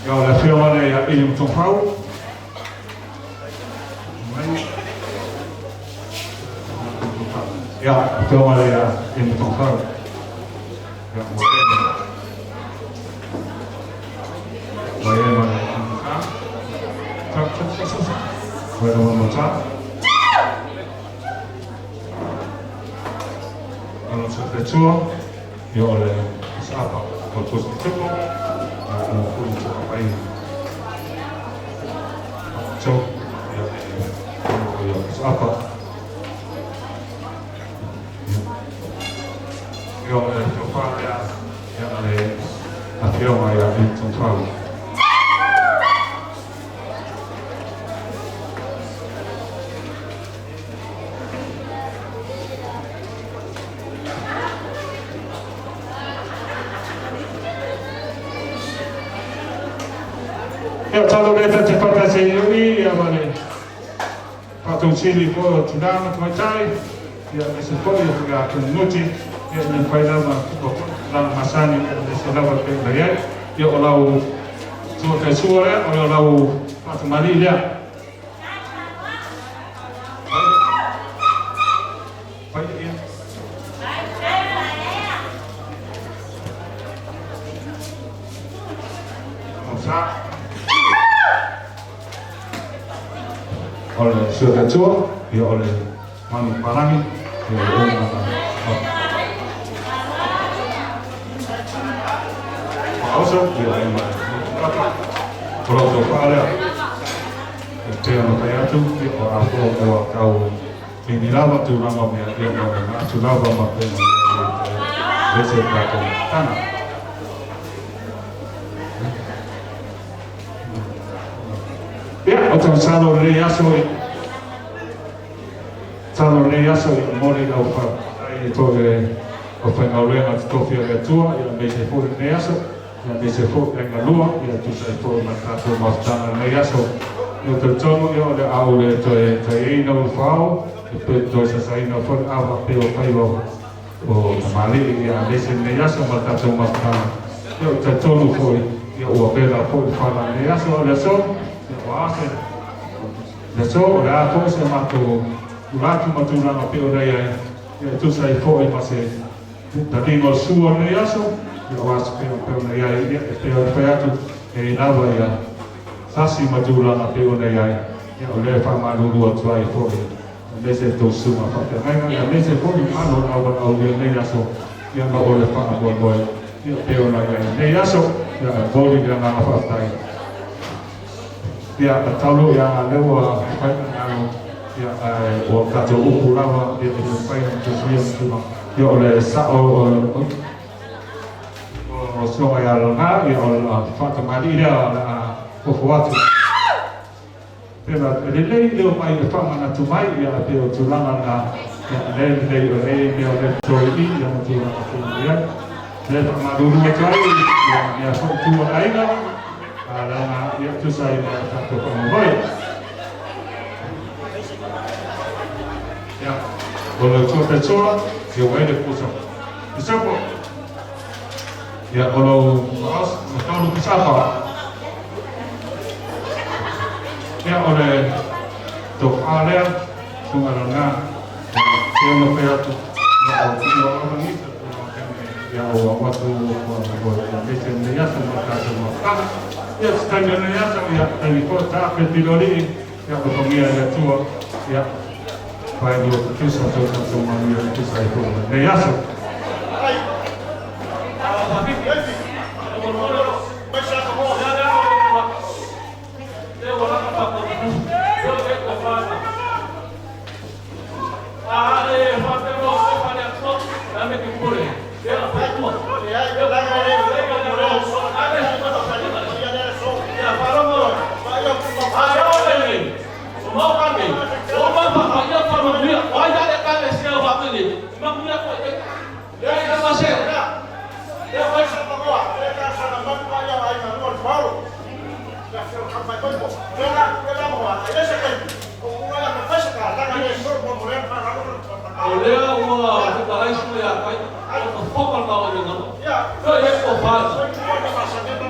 Ia o le afioga lea ia Ili Matofau. Ia, afioga lea ia Ili Matofau. Ia, ua e ma ua e ma le Amosa. Sa, sa, sa, sa, sa. Ua e ma Amosa. Ono sa te tua, ia o le pusa apa, o le pusa tupu, ia o le pusa apa i. So, ia e, ia pusa apa. Ia o le tofa lea, ia le afioga ia Ili Tofau. Ia, talo lea ta te faatasi ai i ia ma le faatausili foi o tina ma tamaitai, ia aemaise foi o faiga-kenunuti, ia e le mafai lava ona tuua foi tulaga masani aemaise lava e pei ona i ai. Ia o lau sua taisua lea, o lau faatamalii lea. Fai ia. O le Suakatua, ia o le Manu Palagi, ia o le Uma Faaoso, ia o le Papa, o lau tofa lea. E pei ona fai atu, ia o Afoa ua tau ini lava tulaga o mea, ia ma le atu lava ma pei ona i ai se tatou tana. Ia, o tausalo o lenei aso i talo o lenei aso i momoli lau faafetai i toe aufaigaluega totofi a le Atua, ia aemaise foi lenei aso, ia aemaise foi le galua, ia tusa ai foi ma le tatou mafutaga i lenei aso. Ia talitonu ia o le a ou le toe taiaina ulufao, e toe sasaina foi le ava pei o faiva o tamalii, ia aemaise lenei aso ma le tatou mafutaga. Ia ou te talitonu foi ia ua vela foi le fala i lenei aso, a o le aso, ia ua ase le aso, o le a foi se matou tula atu ma tulaga pei ona i ai, ia e tusa ai foi ma se taliga o le sua o lenei aso, ia o aso pei ona i ai, ia e pei ona fai atu, e i lava ia sasi ma tulaga pei ona i ai, ia o lea e faamalulu atu ai foi aemaise le tou susuga faafeagaiga, ia aemaise foi le mamalu o le aualaaulia i lenei aso, ia ma o le faamoemoe, ia pei ona i ai lenei aso, ia ae momoli le agaga faafetai. Ia, e talu ia lea ua fai ona alo, ia ae ua tatou upu lava, ia e le mafai ona tusia ma tulaga, ia o le sao o suaga ia Lana, ia o le faatamalii lea o le a fofo atu. Pela, e lelei le omai e faamanatu mai, ia e pei o tulaga na, ia lea e lelei o nei mea o lea toe i, ia ma tulaga pei ona i ai. Lea e faamalulu atu ai, ia mea foi tu o le aiga, a leaga, ia tusa ai ma le tatou faamoemoe. Ia, o le tua taitoa, ia ua ai le pusa. Pisapo, ia o lou taulu pisapa. Ia o le tofa lea, susuga lena, e ono fai atu, ia o tuua lava nisi o tulaga pei ia o au atu o aemaise lenei aso ma le tatou mafutaga. Ia se taimi o lenei aso, ia taimi foi taape pilolii, ia alofagia e le Atua, ia failua tutusa so tatou manuia e tusa ai foi ma lenei aso. O lea ua fetalai sui ia tai, o fofoga le tau i ngalo. Yo ye ko fa.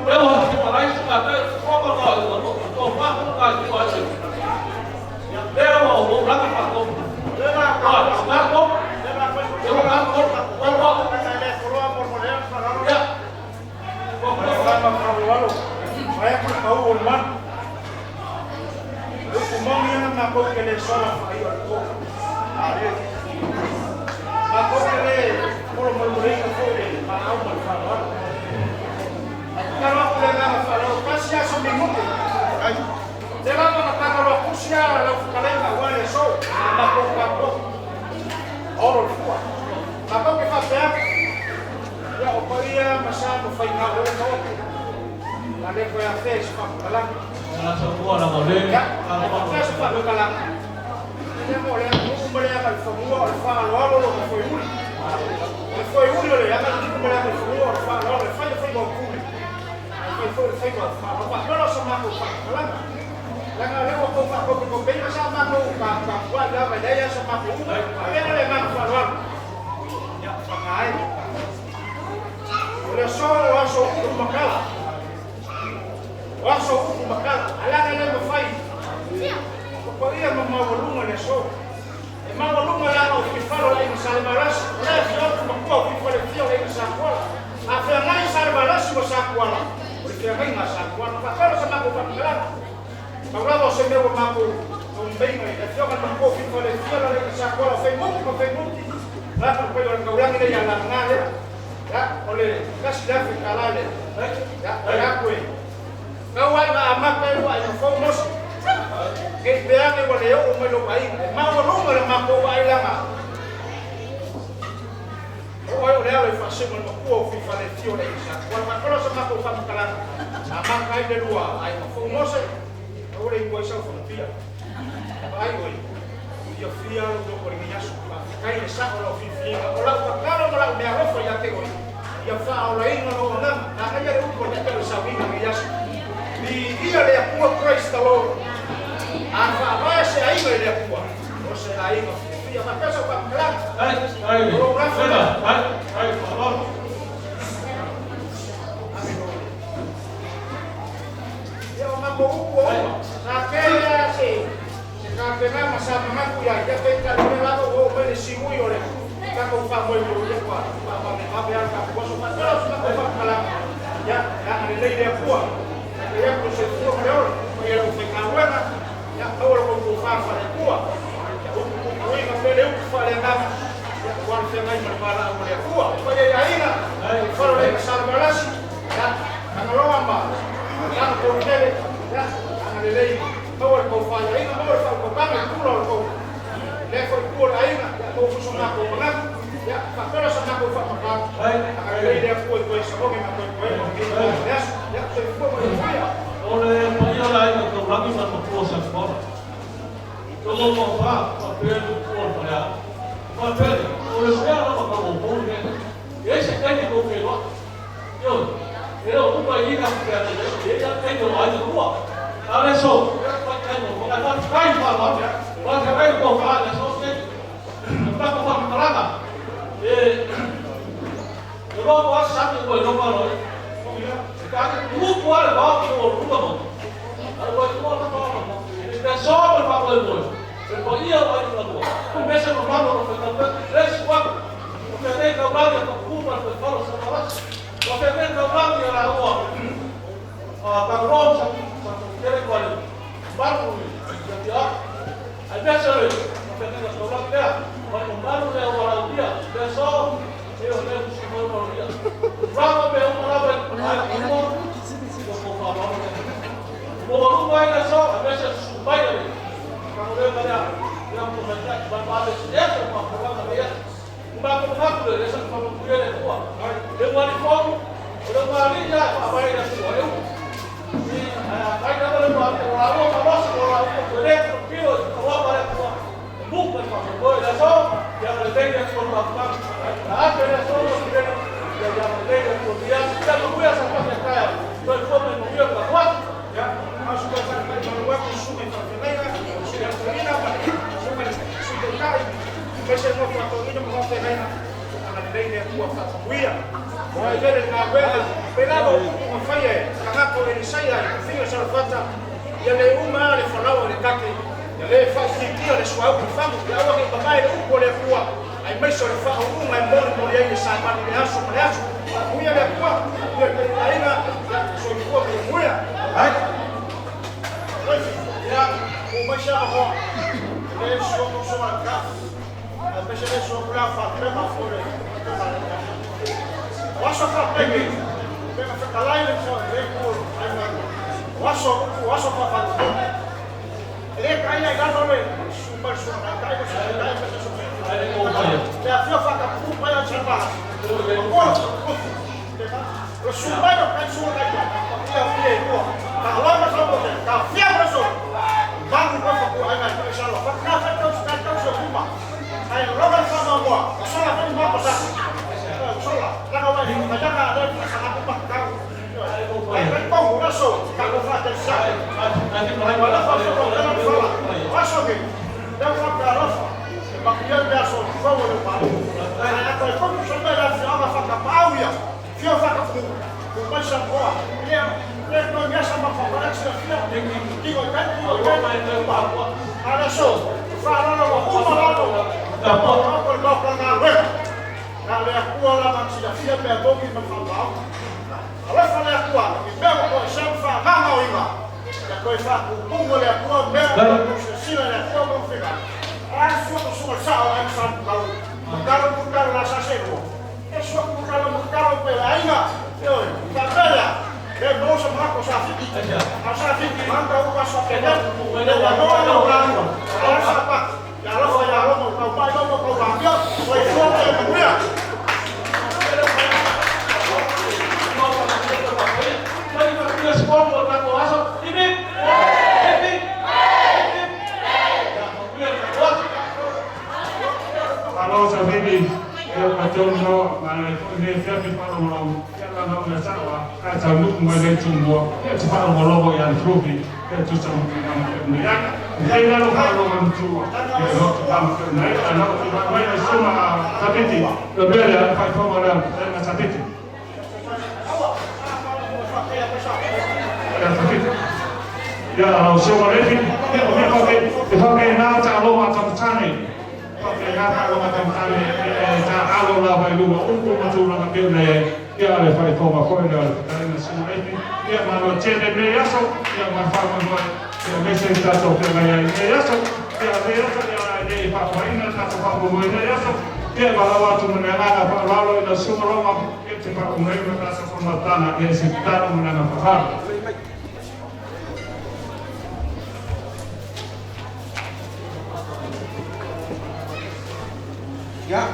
Lea ua fetalai sui ia tai, fofoga le tau i ngalo. Ko fa ko ka ti wa ti. Lea ua o la ka fa ko. Ah, nga ko. Lea ua nga ko. Ko ko. Ya. Ko ko. La sa mua la ngole. fai foi le faiva o fa'aloalo. Faapea o sa matou fa'amatalaga, leaga o lea ua tou fa'akopekopeina sa matou tapua'i lava, e leai lava sa matou upu. Faapea le agaga fa'aloalo, ia paga ai o le aso o aso upu ma tala, o aso upu ma tala, ae leaga e le mafai o paia ma maualuga le aso. E maualuga le ala o fuifalo o le aiga Salevalasi, o lea e afio atu matua o fuifalefia o le aiga Sakuala. A feagai Salevalasi ma Sakuala, o le feagaiga a Sakuala. Faapea sa matou faamatalaga. Tau lava o se mea ua matou taumeiga i le afioga i le matua o fuifalefia la le aiga Sakuala o Feiguti ma Feiguti. Lata le paia o le taulagi lea ia lagaga lea. Ya, o le $1,000 le. Ya, o le atu e. Tau ai na amata e ua ai ma fou mosi. Ke i peage ua le oo mai lou aiga. E maualuga le matou vaailaga. O oe o le alo i faasemo le matua o fuifalefia o le aiga Sakuala. Faapea sa matou faamatalaga. Sa amata ai le lua ai ma fou mose. Aua le iua ai sau fagapia. Vaai oe. Fia fia lou loko i lenei aso. Faafetai le sa'o o lau filifiliga. O lau tatalo ma lau meaalofa ia te oe, ia faaolaina lou agaga. Manaia le upu a le taitai o le sauniga i lenei aso. Viia le Atua, praise the Lord. A faavae se aiga i le Atua, o se aiga fiafia. Faapea sau faamatalaga. O lou lafo lea. Ia o matou upu ua uma. Sa tele lava se tapena ma sa manatu i ai, ia peitai o lea lava ua oo mai le siui o le tatou faamoemoe, ia ua faavavevave lava le tatou aso. Faapea o si matou faamatalaga, ia agalelei le Atua. Faafetai atu le soifua ma le ola, paia i le aufaigaluega, ia maua le tou tofa faale-Atua. Ia upupupuina pea le upu faaleagaga, ia aua le feagai ma le valaau a le Atua. Le paia i aiga, le fale o le aiga Salevalasi, ia Tagaloa ma Taga Polutele, ia agalelei, maua le tofa i aiga, maua le faautautaga i tula o le tou lea foi itu o le aiga, ia maua foi so matou manatu. Ia faapea sa matou faamatalaga. Agalelei le Atua i toe saogi ma toe toega o lenei le aso. Ia soifua ma ia manuia. O le paia o le aiga taulagi ma le matua o Sakuala. Tolo ma fa faapea le matua o le faleao. Faapea le, o le mea lava tau outou lenei. E ai se taimi tou feiloai. Ioe, e le o uma i i ka pea nei, e i ai taimi o aiga lua. A o le aso, e faafetai mo faafetai faaaloalo. Faafetai le tofa i le aso lenei. O le tatou faamatalaga, e lua po asa atu ua iloa malo ai. E ta tupu lava le vao o lua mo. A ua iloa la vao mo. E te so ma le faamoemoe. Le paia o aiga lua. Mese mamalu o faigaluega. Le suaku. O feagai taulagi a papu ma le faifalo sa malasi. O feagai taulagi a laua. A Tagaloa sa sa tele kwa le malu ia tia. Ai mese le o feagai taulagi lea. Mai mamalu lea o lautia. Le so e o le musi mo mo ia. Rama me o lava ai mo. O ko fa ma. Mo mo ai le so a mese su pai le. Ka mo le lea. Ia mo mai tai ba ba le e so ma ko ma ia. Ma ko ma ko le sa ko mo le tua. Le wa ni fo. O le wa ni ya fa ba le tua e. I ai na le wa o la o ma lo o la o le ko pio o wa ba le tua. Mu pa fa ko le so ya le te ya ko ma fa. A ke le so mo le ya ya le ya ko ya ya mo ya sa fa ka ya. Ko ko me mo ya ka wa. Ya, aso ka fa mai ma wa ko su me fa feagai su ya tolina ma su ma su te kai. Me se mo fa tolina mo fa feagai agalelei le Atua faatamuia. O ai lele galuega pe lava upu ma faia e tagata o Elisaia i tafina Sarafata, ia le uma le falaoa i le kake, ia lē faaitiitia le suauu i fagu, ia aua nei mamae le upu a le Atua, aemaise o le faauuga e molimoli ai le savali i le aso ma le aso. Faatamuia le Atua, faatamuia le taitaiga, ia soifua ma ia manuia. Ia, ua mai se avanoa e le suafa usoga le ka. Aemaise le suafa le afa ma foi le O aso faapenei, pe na fetalai le le itu o aiga. O aso upu, o aso faafaletonu. E le taia i lalo le susu mai le suaga, tai ma se tai ma se susu. Le afio faatapupu mai o Salvalasi. O kola, o susu mai o kai suaga kai pa. Ia fia i lua. Ka lama sa mo te, ka fia mo so. Malu ko fa ku ai ngai ko salo. Fa ka fa tau ka tau so kuma. Ai roga fa ma mo. Sola fa ma ko sa. Sola. La ka wa ni ka ka le sa na ku pa ka. Ai ko Malo sa bibi, e o ka no, ma le le fia fi pa lo ya la no le sa wa, ka sa nu mo le tu mo, ya tu pa lo lo ya le frufi, ya tu sa mo na mo ya. Ya ina lo pa lo mo tu, ya lo tu pa mo na ya no tu pa mo ya suma sa bibi, lo be le fa fa mo la na sa bibi. Ya sa bibi. Ya lo so mo le fi, ya o me fa ke, fa ke na ta lo ma ta tane. Fa ke na ta lo ma ta tane, ta alo la vai lua upu ma tu la ke le ia le fai fo ma foi le ta na suma efi ia ma no tele me aso ia ma fa ma mo ia me se ta to ke mai ia aso ia me aso ia le fa fa ina ta to fa mo ia aso ia ma la watu me na na fa la lo ina suma lo ma ia te fa mo ma ta sa ma ta na ia se ta mo na fa fa. Ia,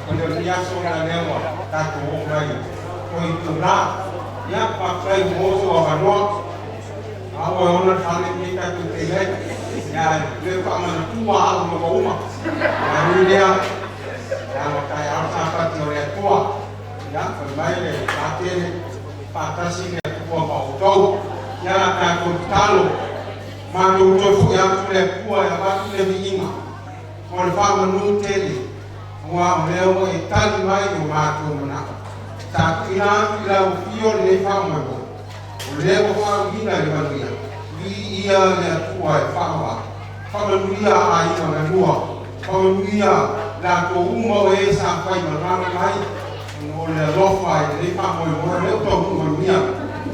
o le ia so na le wa ta ko o mai ko i tu la ia pa kai mo so wa no a o ona thale ni ka tu te le ia le pa ma tu wa ma ko uma na ni le ia ma kai a sa pa ti o le tua ia ko mai le ta te le pa ta si le tua ma o tau ia ka ko talo ma tu to fu ia tu le pua ia ba tu le vi inga o le fa ma nu tele ua o lea ua e tali mai o matou manaʻo tapuʻina atu i lau fio lenei faamoemoe o lea ua faauiina i le manuia viia le atua e faavaa faamanuia aiga galua faamanuia latou uma o e sa faimagalo mai o le alofa i lenei faamoemoe lea ua taunuu manuia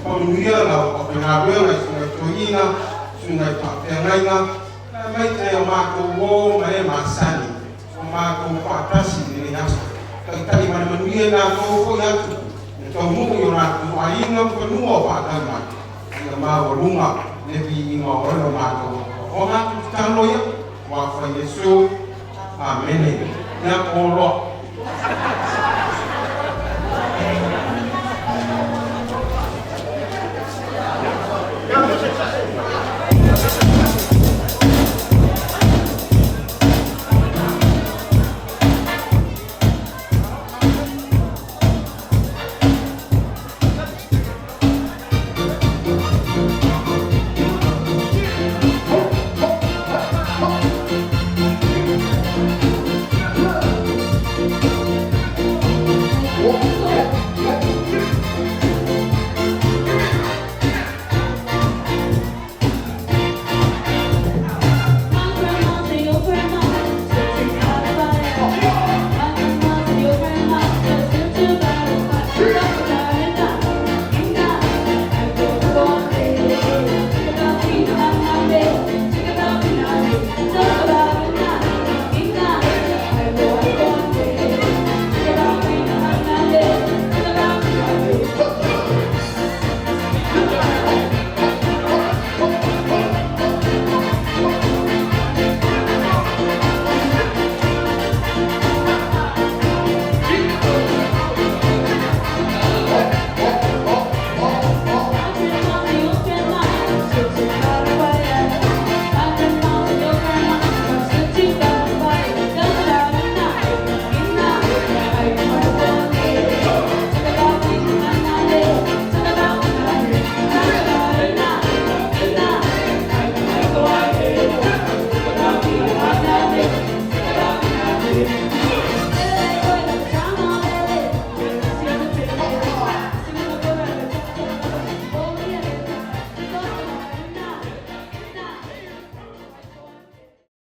faamanuia lau faafaigaluega i sugai toeina sugai faafeagaiga mai te o matou uō ma e masani o matou faatasi i lenei aso taitai ma le manuia i latou fo'i atu le taunuu i o latou aiga ma fanua o faatau mai ia maualuga le viiga o oe o matou o matou tatalo ia ua fai Iesu. Amene. Ia o loa.